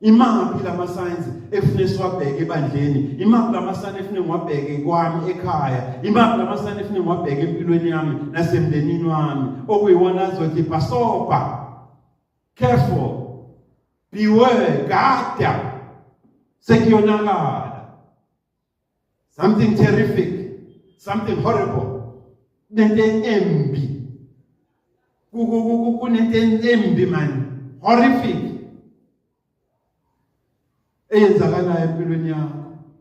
Imaphi lama signs efune siwabheke ebandleni? Imaphi lama signs efune ngiwabheke kwami ekhaya? Imaphi lama signs efune ngiwabheke empilweni yami nasemndenini wami, okuyiwona azothi basoba, careful, beware, gada, sekuyonakala, something terrific, something horrible, kunento embi, kunento embi man, horrific eyenzakalayo empilweni yakho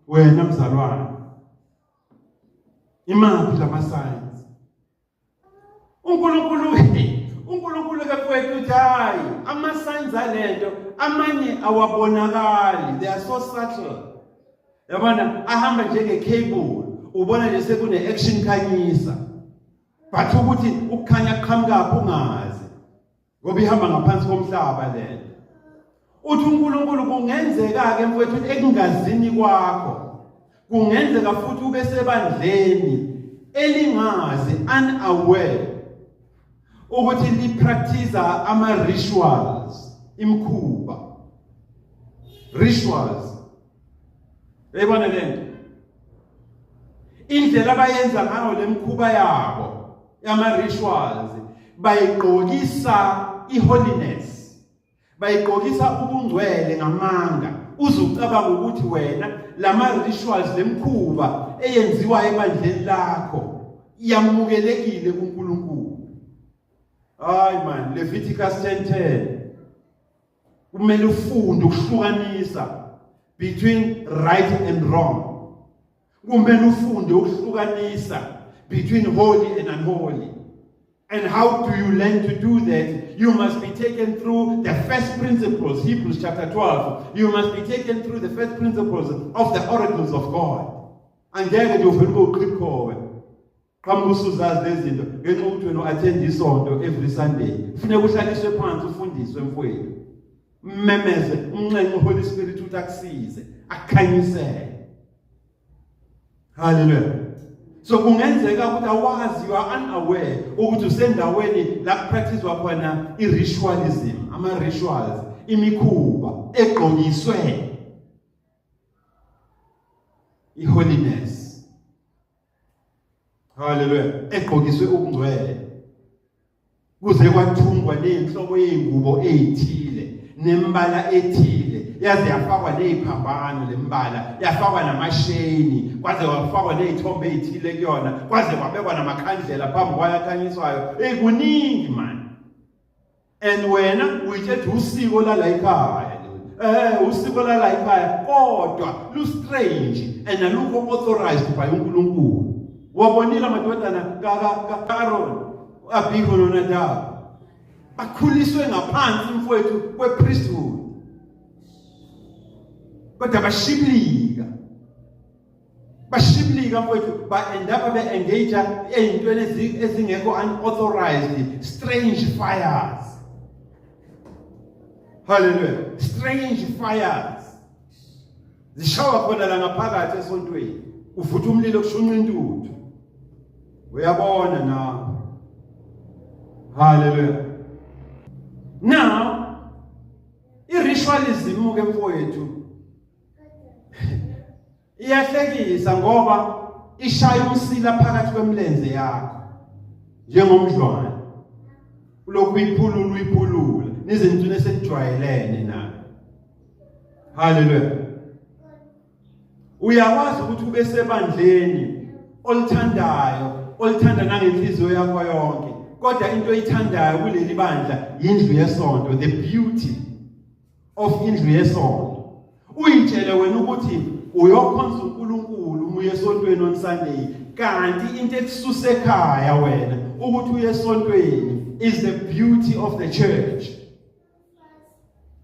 wena mzalwane? Imaphi lama signs? uNkulunkulu ke, mfowethu, uthi hayi, ama signs alento amanye awabonakali, they are so subtle, yabona? Ahamba njenge cable, ubona nje sekune action khanyisa, but ukuthi ukukhanya kuqhamukaphi ungazi, ngoba ihamba ngaphansi komhlaba lento. Uthi uNkulunkulu kungenzeka ke, mfowethu, ekungazini kwakho, kungenzeka futhi ube sebandleni elingazi, unaware ukuthi lipractice ama rituals, imkhuba, rituals. Uyayibona lento, indlela abayenza ngayo lemkhuba yabo yama rituals, bayigqokisa iholiness, bayigqokisa ubungcwele ngamanga, uzucabanga ukuthi wena lama rituals, lemkhuba eyenziwa ebandleni lakho yamukelekile kuNkulunkulu. Hayi man, Leviticus 10:10, kumele ufunde ukuhlukanisa between right and wrong, kumele ufunde ukuhlukanisa between holy and unholy. And how do you learn to do that? You must be taken through the first principles, Hebrews chapter 12. You must be taken through the first principles of the oracles of God. Angeke nje uvele ube uqhibukhowe. Qhamuka usuzazi lezi zinto ngenxa yokuthi wena u-attend isonto every Sunday. Kufuneka uhlaliswe phansi ufundiswe mfowethu. Mmemeze, umnxenxe uHoly Spirit ukuthi akusize, akukhanyisele. Hallelujah. So kungenzeka ukuthi awazi, you are unaware ukuthi usendaweni la kupracticewa khona i-ritualism, ama-rituals, imikhuba egqokiswe i-holiness. Hallelujah. Egqokiswe ubungcwele. Kuze kwathungwa nenhlobo yezingubo ezithile nembala ethile, yaze yafakwa neziphambano lembala, yafakwa namasheni, kwaze kwafakwa nezithombe ezithile kuyona, kwaze kwabekwa namakhandlela phambi kwayo akhanyiswayo. Hey, kuningi man. And wena uyithethe usiko lala ekhaya. Usiko lala ekhaya kodwa lu strange and alukho authorized by uNkulunkulu. Wabonile amadodana ka-Aaron, Abihu noNadabu. Bakhuliswe ngaphansi mfowethu kwe-priesthood. Kodwa bashibilika. Bashibilika mfowethu, ba-end up be-engage ey'ntweni ezingekho unauthorized, strange fires. Hallelujah. Strange fires. Zishawa khona la ngaphakathi esontweni. Uvutha umlilo kushunqa intuthu. Uyabona na? Hallelujah. Now, i-ritualism ke mfowethu iyahlekisa ngoba ishaya umsila phakathi kwemilenze yakho njengomdlwane, ulokhu uyiphulula uyiphulula nize nigcine senijwayelene nayo. Haleluya. Uyakwazi ukuthi ube sebandleni olithandayo, olithanda nangenhliziyo yakho yonke, kodwa into oyithandayo kuleli bandla yindlu yesonto, the beauty of indlu yesonto. Uyitshele wena ukuthi uyokhonza uNkulunkulu uma uye esontweni on Sunday, kanti into ekususa ekhaya wena ukuthi uye esontweni is the beauty of the church.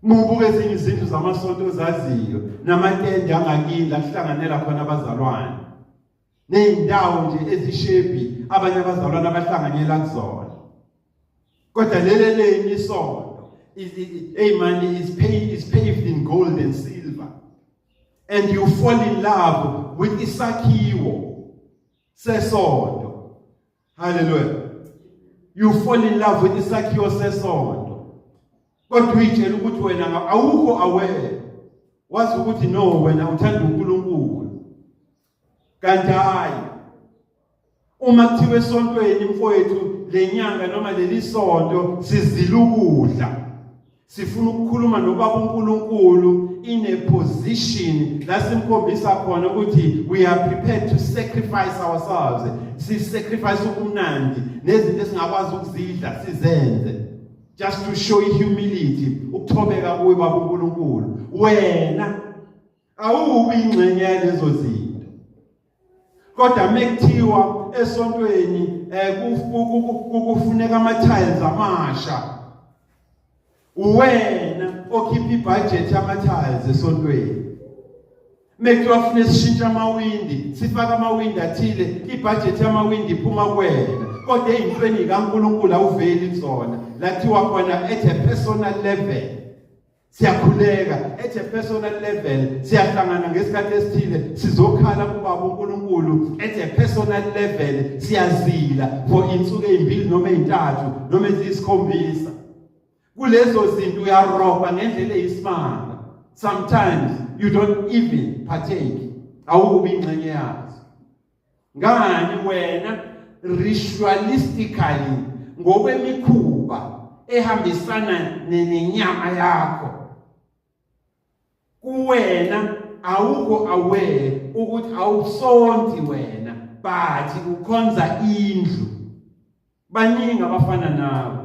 Mubuke ezinye izindlu zamasonto ozaziyo namatende angakini la kuhlanganela khona abazalwane, ney'ndawo nje ezishebhi abanye abazalwane abahlanganyela kuzona, kodwa lele leni isonto hey man, is paved in gold and silver, and you fall in love with isakhiwo sesonto. Hallelujah. You fall in love with isakhiwo sesonto, kodwa uyitshela ukuthi wena awukho aware, wazi ukuthi no, wena uthanda uNkulunkulu, kanti hayi. Uma kuthiwa esontweni mfowethu lenyanga noma leli sonto sizila ukudla, sifuna ukukhuluma nobaba uNkulunkulu in a position la simkhombisa khona ukuthi we are prepared to sacrifice ourselves, si sacrifice ubumnandi nezinto esingakwazi ukuzidla sizenze just to show humility, ukuthobeka kuye baba uNkulunkulu. Wena awubi ingxenye yalezo zinto, kodwa mekuthiwa esontweni kufuneka ama tiles amasha, wena okhipha ibudget yama tiles esontweni. Mekuthiwa funa sishintshe amawindi, sifake amawindi athile, ibudget yamawindi iphuma kuwena, kodwa ey'ntweni kaNkulunkulu awuveli kuzona. Lathiwa khona at a personal level siyakhuleka, at a personal level siyahlangana ngesikhathi esithile sizokhala kubaba uNkulunkulu, at a personal level siyazila for insuku ezimbili noma ezintathu noma eziyisikhombisa. Kulezo zinto uyarobha ngendlela eyisimanga. Sometimes you don't even partake, awubi ingxenye yazo. Ngani? Wena ritualistically, ngokwemikhuba ehambisana nenyama yakho, kuwena awukho aware ukuthi awusonti wena, but ukhonza indlu. Baningi abafana nawe.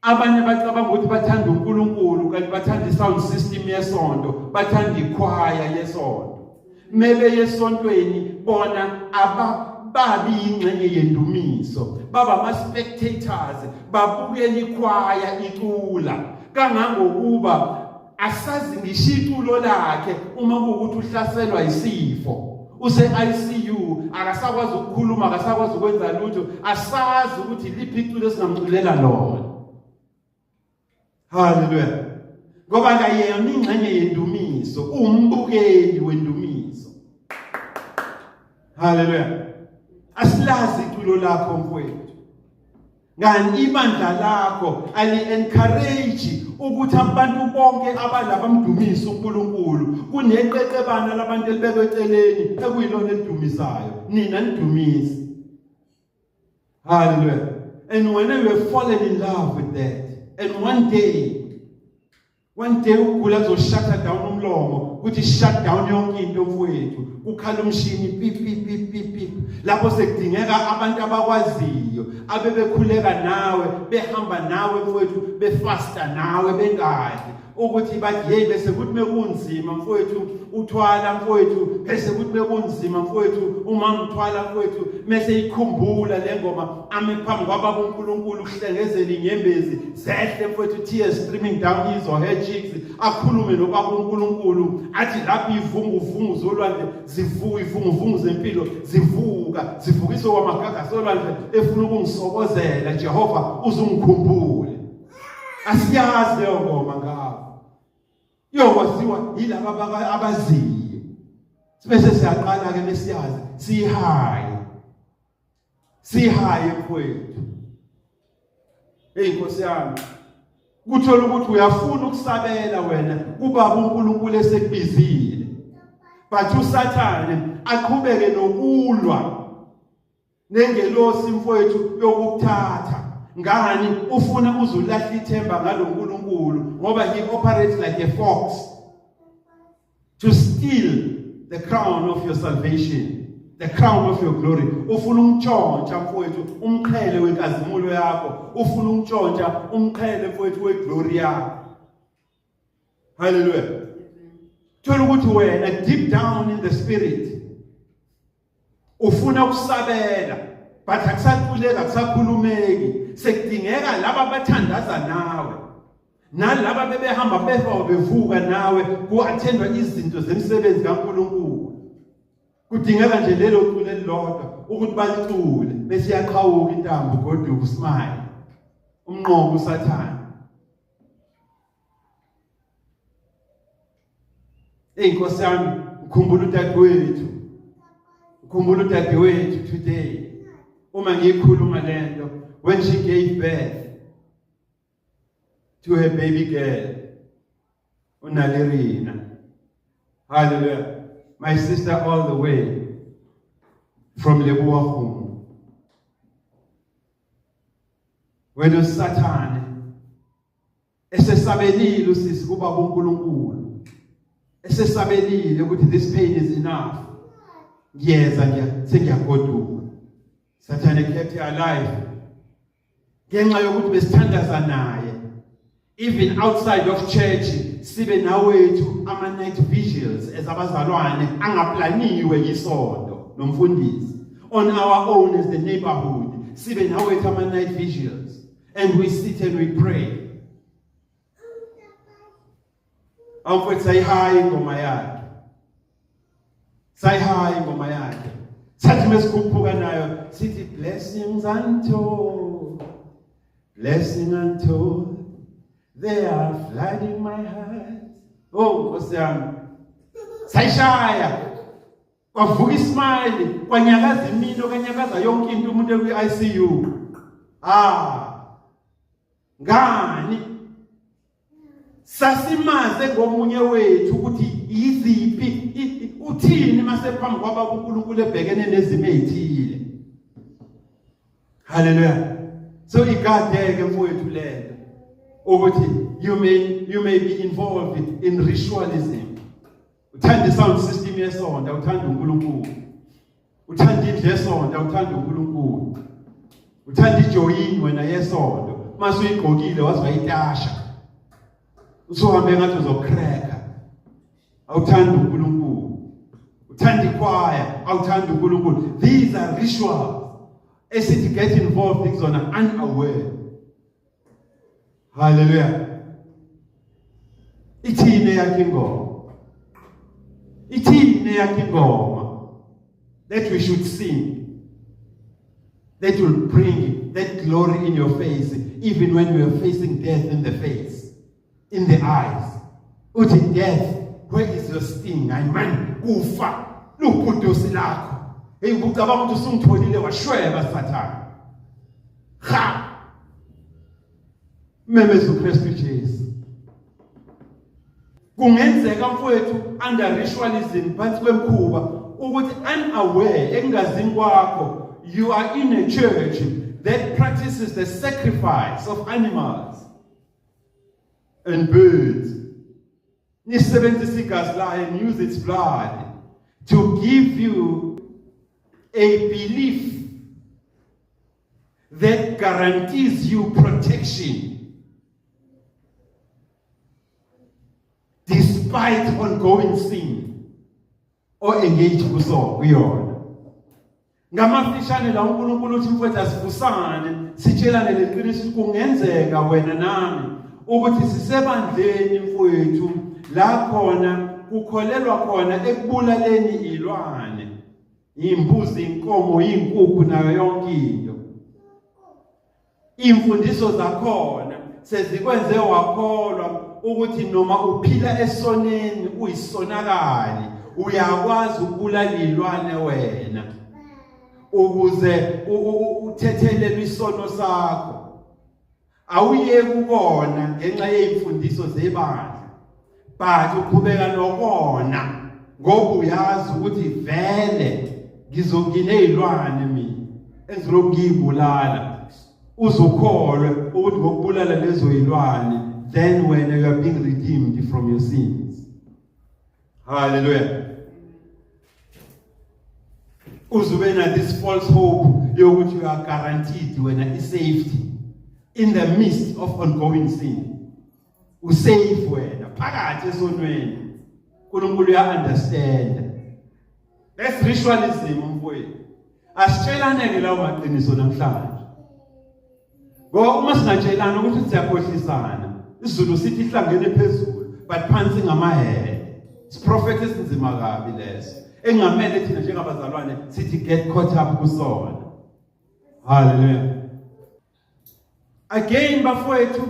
Abanye bacabanga ukuthi bathanda uNkulunkulu, kanti bathanda i-sound system yesonto, bathanda ikhwaya yesonto. Mebe yesontweni bona ababi ingxenye yendumiso, baba ama spectators, babukela ikhwaya icula kangangokuba asazi ngisho iculo lakhe uma kuwukuthi uhlaselwa isifo use-ICU, akasakwazi ukukhuluma, akasakwazi ukwenza lutho, asazi ukuthi liphi iculo esingamculela lona. Haleluya! Ngoba akayena ingxenye yendumiso, umbukeli wendumiso. Haleluya! Asilazi iculo lakho mfowethu. Ngani ibandla lakho ali-encourage ukuthi abantu bonke abalaba mdumise uNkulunkulu. Kuneqeqebana labantu elibekwe eceleni ekuyilona elidumisayo, nina nidumise. Hallelujah. And when you have fallen in love with that, and one day ukugula kuzoshutha down umlomo, kuthi shut down yonke into mfowethu, kukhala umshini pip pip pip pip pip, lapho sekudingeka abantu abakwaziyo abebekhuleka nawe, behamba nawe mfowethu, befasta nawe, bengadli, ukuthi bathi hey, bese kuthi mekunzima mfowethu uthwala mfowethu, bese kuthi bekunzima mfowethu uma ngithwala mfowethu, mase ikhumbula le ngoma, ame phambi kwababa uNkulunkulu, uhlengezela inyembezi zehle mfowethu, tears streaming down his or her cheeks, akhulume nobaba uNkulunkulu, athi lapho ivunguvungu zolwandle zivuka, ivunguvungu zempilo zivuka, zivukiswe kwamagagasi olwandle efuna ukungisokozela, Jehova uzungikhumbule. Asiyazi leyo ngoma ngabo, iyokwaziwa yilaba abaziyo, sibese siyaqala ke besiyazi, siyihaye, sihaye mfowethu. Hey Nkosi yami, kuthola ukuthi uyafuna ukusabela wena kubaba uNkulunkulu esekubizile, but uSathane aqhubeke nokulwa nengelosi mfowethu yokukuthatha. Ngani? Ufuna uzulahla ithemba ngaloNkulunkulu, ngoba he operates like a fox to steal the crown of your salvation, the crown of your glory. Ufuna umtshontsha mfowethu umqhele wenkazimulo yakho, ufuna umtshontsha umqhele mfowethu weglory yakho. Hallelujah. Thola ukuthi wena deep down in the spirit ufuna ukusabela, but akusaculeka, akusakhulumeki, sekudingeka laba abathandaza nawe nalaba bebehamba befa bevuka nawe ku-attendwa izinto zemsebenzi kaNkulunkulu. Kudingeka nje lelo culo elilodwa ukuthi balicule, bese iyaqhawuka intambo, goduka usmile, umnqobo uSathane. Hey Nkosi yami, ngikhumbula udadewethu, ngikhumbula udadewethu today uma ngiyikhuluma lento, when she gave birth to her baby girl uNalerina. Hallelujah. My sister all the way from Leboa. When uSathane esesabelile usisi kubaba uNkulunkulu, esesabelile ukuthi this pain is enough, ngiyeza, ngiya sengiyagoduka, Sathane kept her alive ngenxa yokuthi besithandaza naye even outside of church, sibe nawethu ama night vigils as abazalwane angaplaniwe yisonto nomfundisi, on our own as the neighborhood, sibe nawethu ama night vigils and we sit and we pray. Awufethu, sayihayi ingoma yakhe, sayihayi ingoma yakhe, sathi mesikhuphuka nayo sithi blessings untold, blessing untold, they are flooding my heart. Oh Nkosi yami, sayishaya kwavuka ismile, kwanyakaza imino, kanyakaza yonke into, umuntu ekwi-ICU. Ah, ngani? Sasimaze ngomunye wethu ukuthi yiziphi, uthini mase phambi kwababa uNkulunkulu ebhekene nezimo ezithile. Haleluya. So igade ke mfowethu lento ukuthi you may be involved in ritualism. Uthanda i-sound system yesonto, uthanda uNkulunkulu. Uthanda indlu yesonto, uthanda uNkulunkulu. Uthanda ijoyini wena yesonto, mase uyigqokile waze wayitasha, usuhambe ngathi uzocracka. Awuthanda uNkulunkulu. Uthanda ikhwaya, awuthanda uNkulunkulu. These are rituals esithi get involved kuzona unaware. Hallelujah. Ithini yakhe ingoma? Ithini yakhe ingoma that we should sing, that will bring that glory in your face even when you are facing death in the face, in the eyes? Uthi, "Death, where is your sting?" Hayi man, kufa, luphudosi lakho? Hey, ucabanga ukuthi usungitholile, washweba Sathane. Ha, memeza uKristu Jesu. Kungenzeka, mfowethu, under ritualism, phansi kwemkhuba, ukuthi unaware, ekungazini kwakho, you are in a church that practices the sacrifice of animals and birds. Nisebenzisa igazi layo and use its blood to give you a belief that guarantees you protection despite ongoing sin or engage kuso kuyona. Ngamafishane la, uNkulunkulu uthi, mfowethu, asivusane, sitshelane leqiniso. Kungenzeka wena nami ukuthi sisebandleni, mfowethu, la khona kukholelwa khona ekubulaleni ilwane, imbuzi, inkomo, inkukhu nayo yonke into. Imfundiso zakhona sezikwenze wakholwa ukuthi noma uphila esoneni, uyisonakali, uyakwazi ukubulala ilwane wena ukuze uthethelele isono sakho. Awuyeki ukona ngenxa yezimfundiso zebandla, but uqhubeka nokona ngoba uyazi ukuthi vele ngizonginezilwane mina engizolokhu ngiyibulala. Uzukholwe ukuthi ngokubulala lezo yilwane, then wena you are being redeemed from your sins. Hallelujah. Uzube na this false hope yokuthi you are guaranteed wena i-safety in the midst of ongoing sin. Usafe wena phakathi esonweni, uNkulunkulu uya understand. That's ritualism, mfowethu. Asitshelane ke lawo maqiniso namhlanje, ngoba uma singatshelana ukuthi siyakhohlisana, isiZulu sithi ihlangene phezulu but phansi ngamahele. Isiprofethi esinzima kabi leso engamele thina njengabazalwane sithi get caught up kusona. Hallelujah. Again, bafowethu,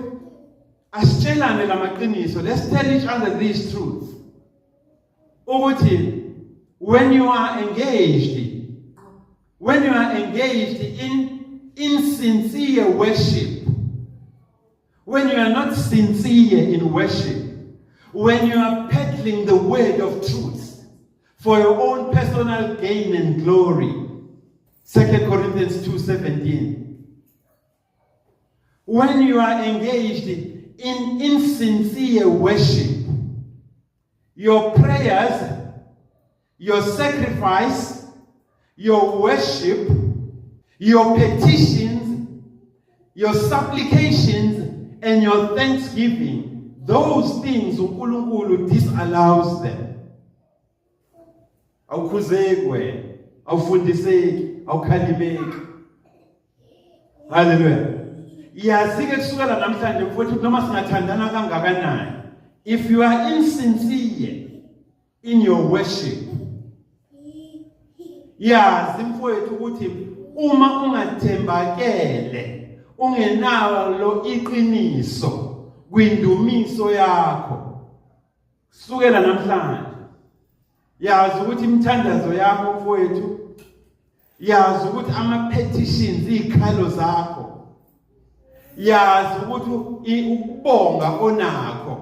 asitshelane lamaqiniso. Let's tell each other these truths, ukuthi when you are engaged in insincere worship, when you are not sincere in worship, when you are peddling the word of truth for your own personal gain and glory, 2 Corinthians 2:17, when you are engaged in insincere worship, your prayers, your sacrifice, your worship, your petitions, your supplications and your thanksgiving, those things uNkulunkulu disallows them. Awukhuzeki wena, awufundiseki, awukhalimeki. Haleluya. Yazi ke, kusukela namhlanje, mfowethu, noma singathandana kangakanani, if you are insincere in your worship, yazi, mfowethu, ukuthi uma ungathembakele, ungenalo iqiniso kwindumiso yakho, kusukela namhlanje yazi ukuthi imithandazo yakho, mfowethu, yazi ukuthi ama petitions, izikhalo zakho, yazi ukuthi ukubonga onakho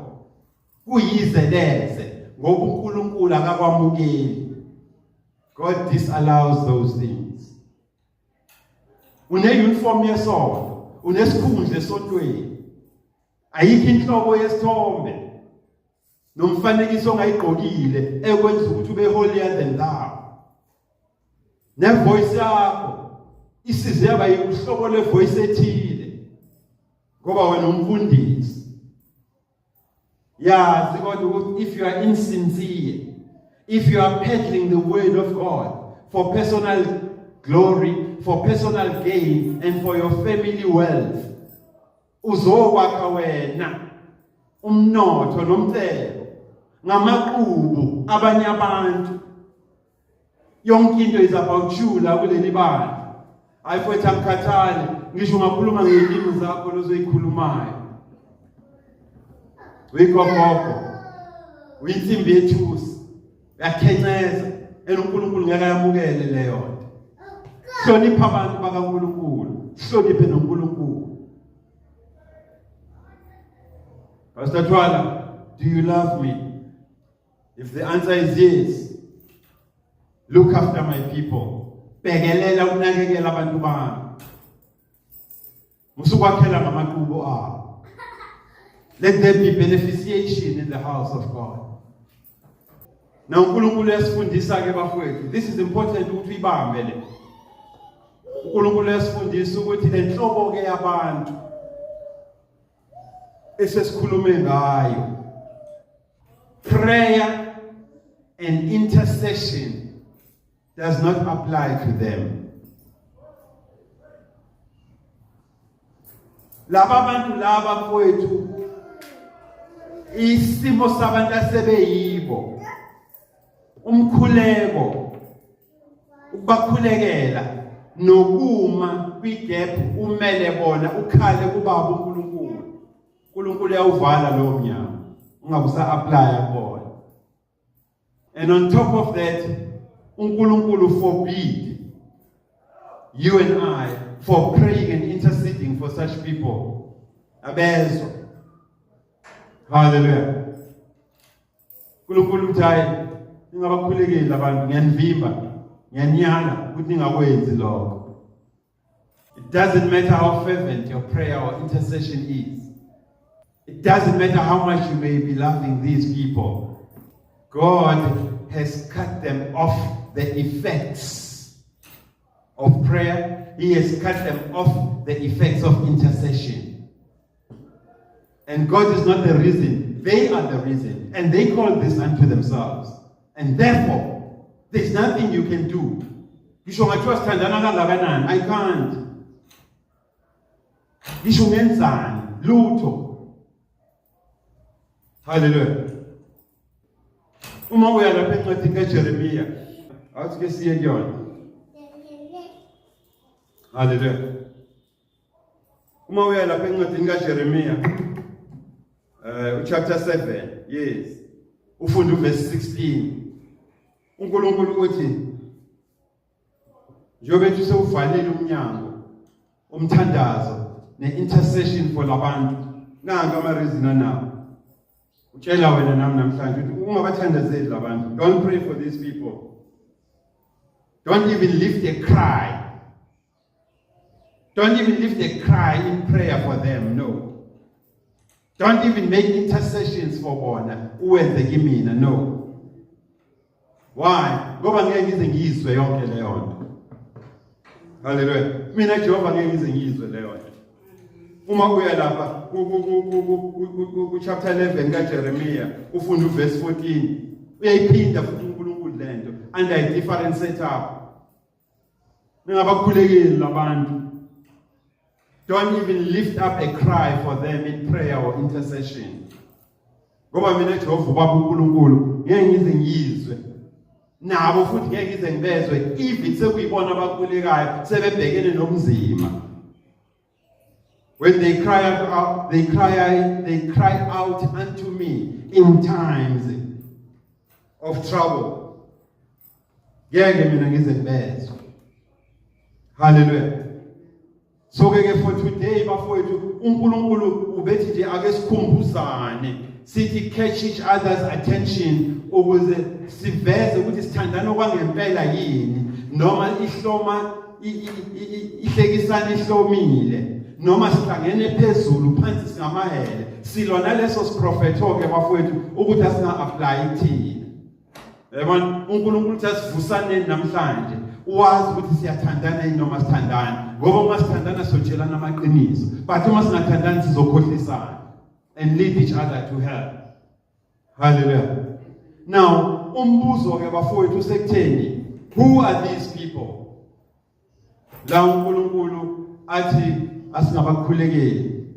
kuyize leze, ngoba uNkulunkulu akakwamukeli. God disallows those things. Une uniform yesonto, unesikhundla esontweni, ayikho inhlobo yesithombe nomfanekiso ongayigqokile ekwenza ukuthi ube holier than thou. Nevoice yakho isize yaba uhlobo levoice ethile ngoba wena umfundisi. Yazi kodwa ukuthi if you are insincere If you are peddling the word of God for personal glory, for personal gain and for your family wealth, uzokwakha wena umnotho nomcebo ngamaqubu abanye abantu. Yonke into is about you la kuleli bandla. Hayi mfowethu, angikhathali ngisho ungakhuluma ngey'limi zakho lozoyikhulumayo, uyigobhobho, uyinsimbi yethusi, uyakhenceza, and uNkulunkulu ngeke ayamukele leyo nto. Hlonipha abantu bakaNkulunkulu, hloniphe noNkulunkulu. Pastor Twala, do you love me? If the answer is yes, look after my people. Bhekelela ukunakekela abantu bami. Musukwakhela ngamaqubu abo. Let there be beneficiation in the house of God. Na uNkulunkulu uyasifundisa ke bafowethu. This is important ukuthi uyibambe le. uNkulunkulu uyasifundisa ukuthi le nhlobo ke yabantu esesikhulume ngayo, prayer and intercession does not apply to them. Laba bantu laba mfowethu, isimo sabantu asebeyibo, umkhuleko, ukubakhulekela nokuma kwigap umele bona ukhale kubaba uNkulunkulu, uNkulunkulu uyawuvala lowo mnyango, ungabe usa-applya kubona. And on top of that, uNkulunkulu forbid you and I for praying and interceding for such people. Abezwa. Hallelujah. uNkulunkulu uthi hayi, ningabakhulekeli abantu, ngiyanivimba, ngiyaniyala ukuthi ningakwenzi lokho. It doesn't matter how fervent your prayer or intercession is. It doesn't matter how much you may be loving these people. God has cut them off the effects of prayer. He has cut them off the effects of intercession. And God is not the reason. They are the reason. And they call this unto themselves. And therefore, there's nothing you can do. Ngisho ngathiwa sithandana kangakanani, I can't. Ngisho ngenzani, lutho. Hallelujah. Uma uya lapha encwadini kaJeremiya, awuthi ke siye kuyona. Hallelujah. Uma uya lapha encwadini kaJeremiya, uchapter 7, yes. Ufunda uverse 16. uNkulunkulu uthi njengoba ethi sewuvalile umnyango umthandazo ne-intercession for labantu, nanka ama-reason anawo. Utshela wena nami namhlanje ukuthi ungabathandazeli labantu. Don't pray for these people. Don't even lift a cry. Don't even lift a cry in prayer for them. No. Don't even make intercessions for bona. Uwenze kimina. No. Why? Ngoba ngeke ngize ngiyizwe yonke leyo nto. Haleluya. Mina Jehova ngeke ngize ngiyizwe leyo nto. Uma uya lapha ku chapter 11 kaJeremiya, ufunda uverse 14, uyayiphinda futhi uNkulunkulu lento under a different setup. Ningabakhulekeli labantu. Don't even lift up a cry for them in prayer or intercession. Ngoba mina Jehova ubaba uNkulunkulu ngeke ngize ngiyizwe. Nabo futhi ngeke ngize ngibezwe even sekuyibona abakhulekayo sebebhekene nobunzima. When they cry out, they cry out unto me in times of trouble. Ngeke mina ngize ngibezwe. Hallelujah. So ke ke for today bafowethu, uNkulunkulu ubethi nje ake sikhumbuzane, sithi catch each other's attention ukuze siveze ukuthi sithandana okwangempela yini noma ihloma ihlekisana ihlomile, noma sihlangene phezulu phansi singamahele. Silwa naleso siprofetho ke bafowethu ukuthi asinga apply thina. Yabona, uNkulunkulu uthi asivusaneni namhlanje. Wazi ukuthi siyathandana yini noma sithandana, ngoba uma sithandana sotshelana amaqiniso, but uma singathandani sizokhohlisana and lead each other to hell. Hallelujah. Now Umbuzo ke bafowethu usekutheni, who are these people la uNkulunkulu athi asingabakhulekeli,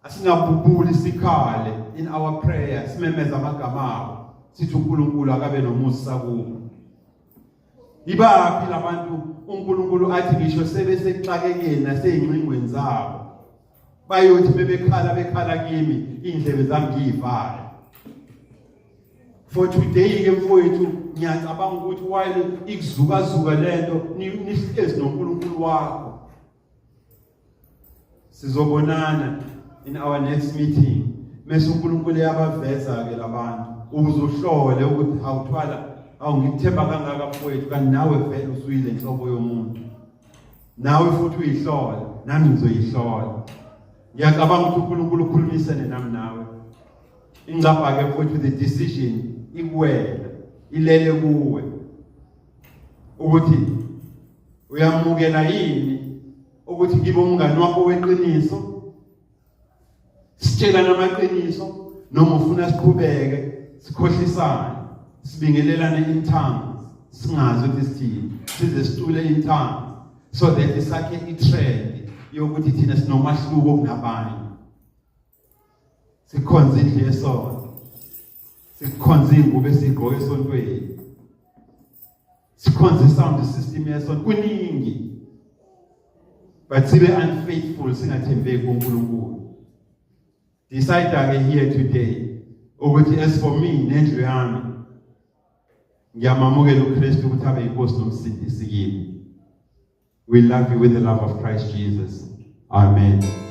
asingabubuli sikhale in our prayer, simemeza amagama abo, sithi uNkulunkulu akabe nomusa kubo? Ibaphi labantu uNkulunkulu athi ngisho sebesexakekeni naseyingcingweni zabo bayothi bebekhala bekhala kimi, indlebe zami ngiyivale? For today ke mfowethu, ngiyacabanga ukuthi while ikuzukazuka lento, nihlezi noNkulunkulu wakho. Sizobonana in our next meeting mase uNkulunkulu eyabaveza ke labantu ukuze uhlole ukuthi awuthwala awungikuthemba kangaka mfowethu, kanti nawe vele usuyile inhlobo yomuntu, nawe futhi uyihlole, nami ngizoyihlola. Ngiyacabanga ukuthi uNkulunkulu ukhulumisene nami nawe. Ingcabha ke mfowethu, the decision ikuwena, ilele kuwe ukuthi uyamukela yini ukuthi ngibe umngani wakho weqiniso, sitshelana amaqiniso, noma ufuna siqhubeke sikhohlisane, sibingelelane in tongues, singazi ukuthi sithini, size sicule in tongues so that isakhe i-trend yokuthi thina sinomahluko kunabanye, sikhonza indlu yesonto, sikhonza iy'ngubo esiy'gqoke esontweni, sikhonza i-sound system yesonto, kuningi, but sibe unfaithful, singathembeki kuNkulunkulu? Decide ke here today ukuthi as for me nendlu yami, ngiyamamukela uKristu ukuthi abe inkosi nomsindisi kimi. We love you with the love of Christ Jesus. Amen.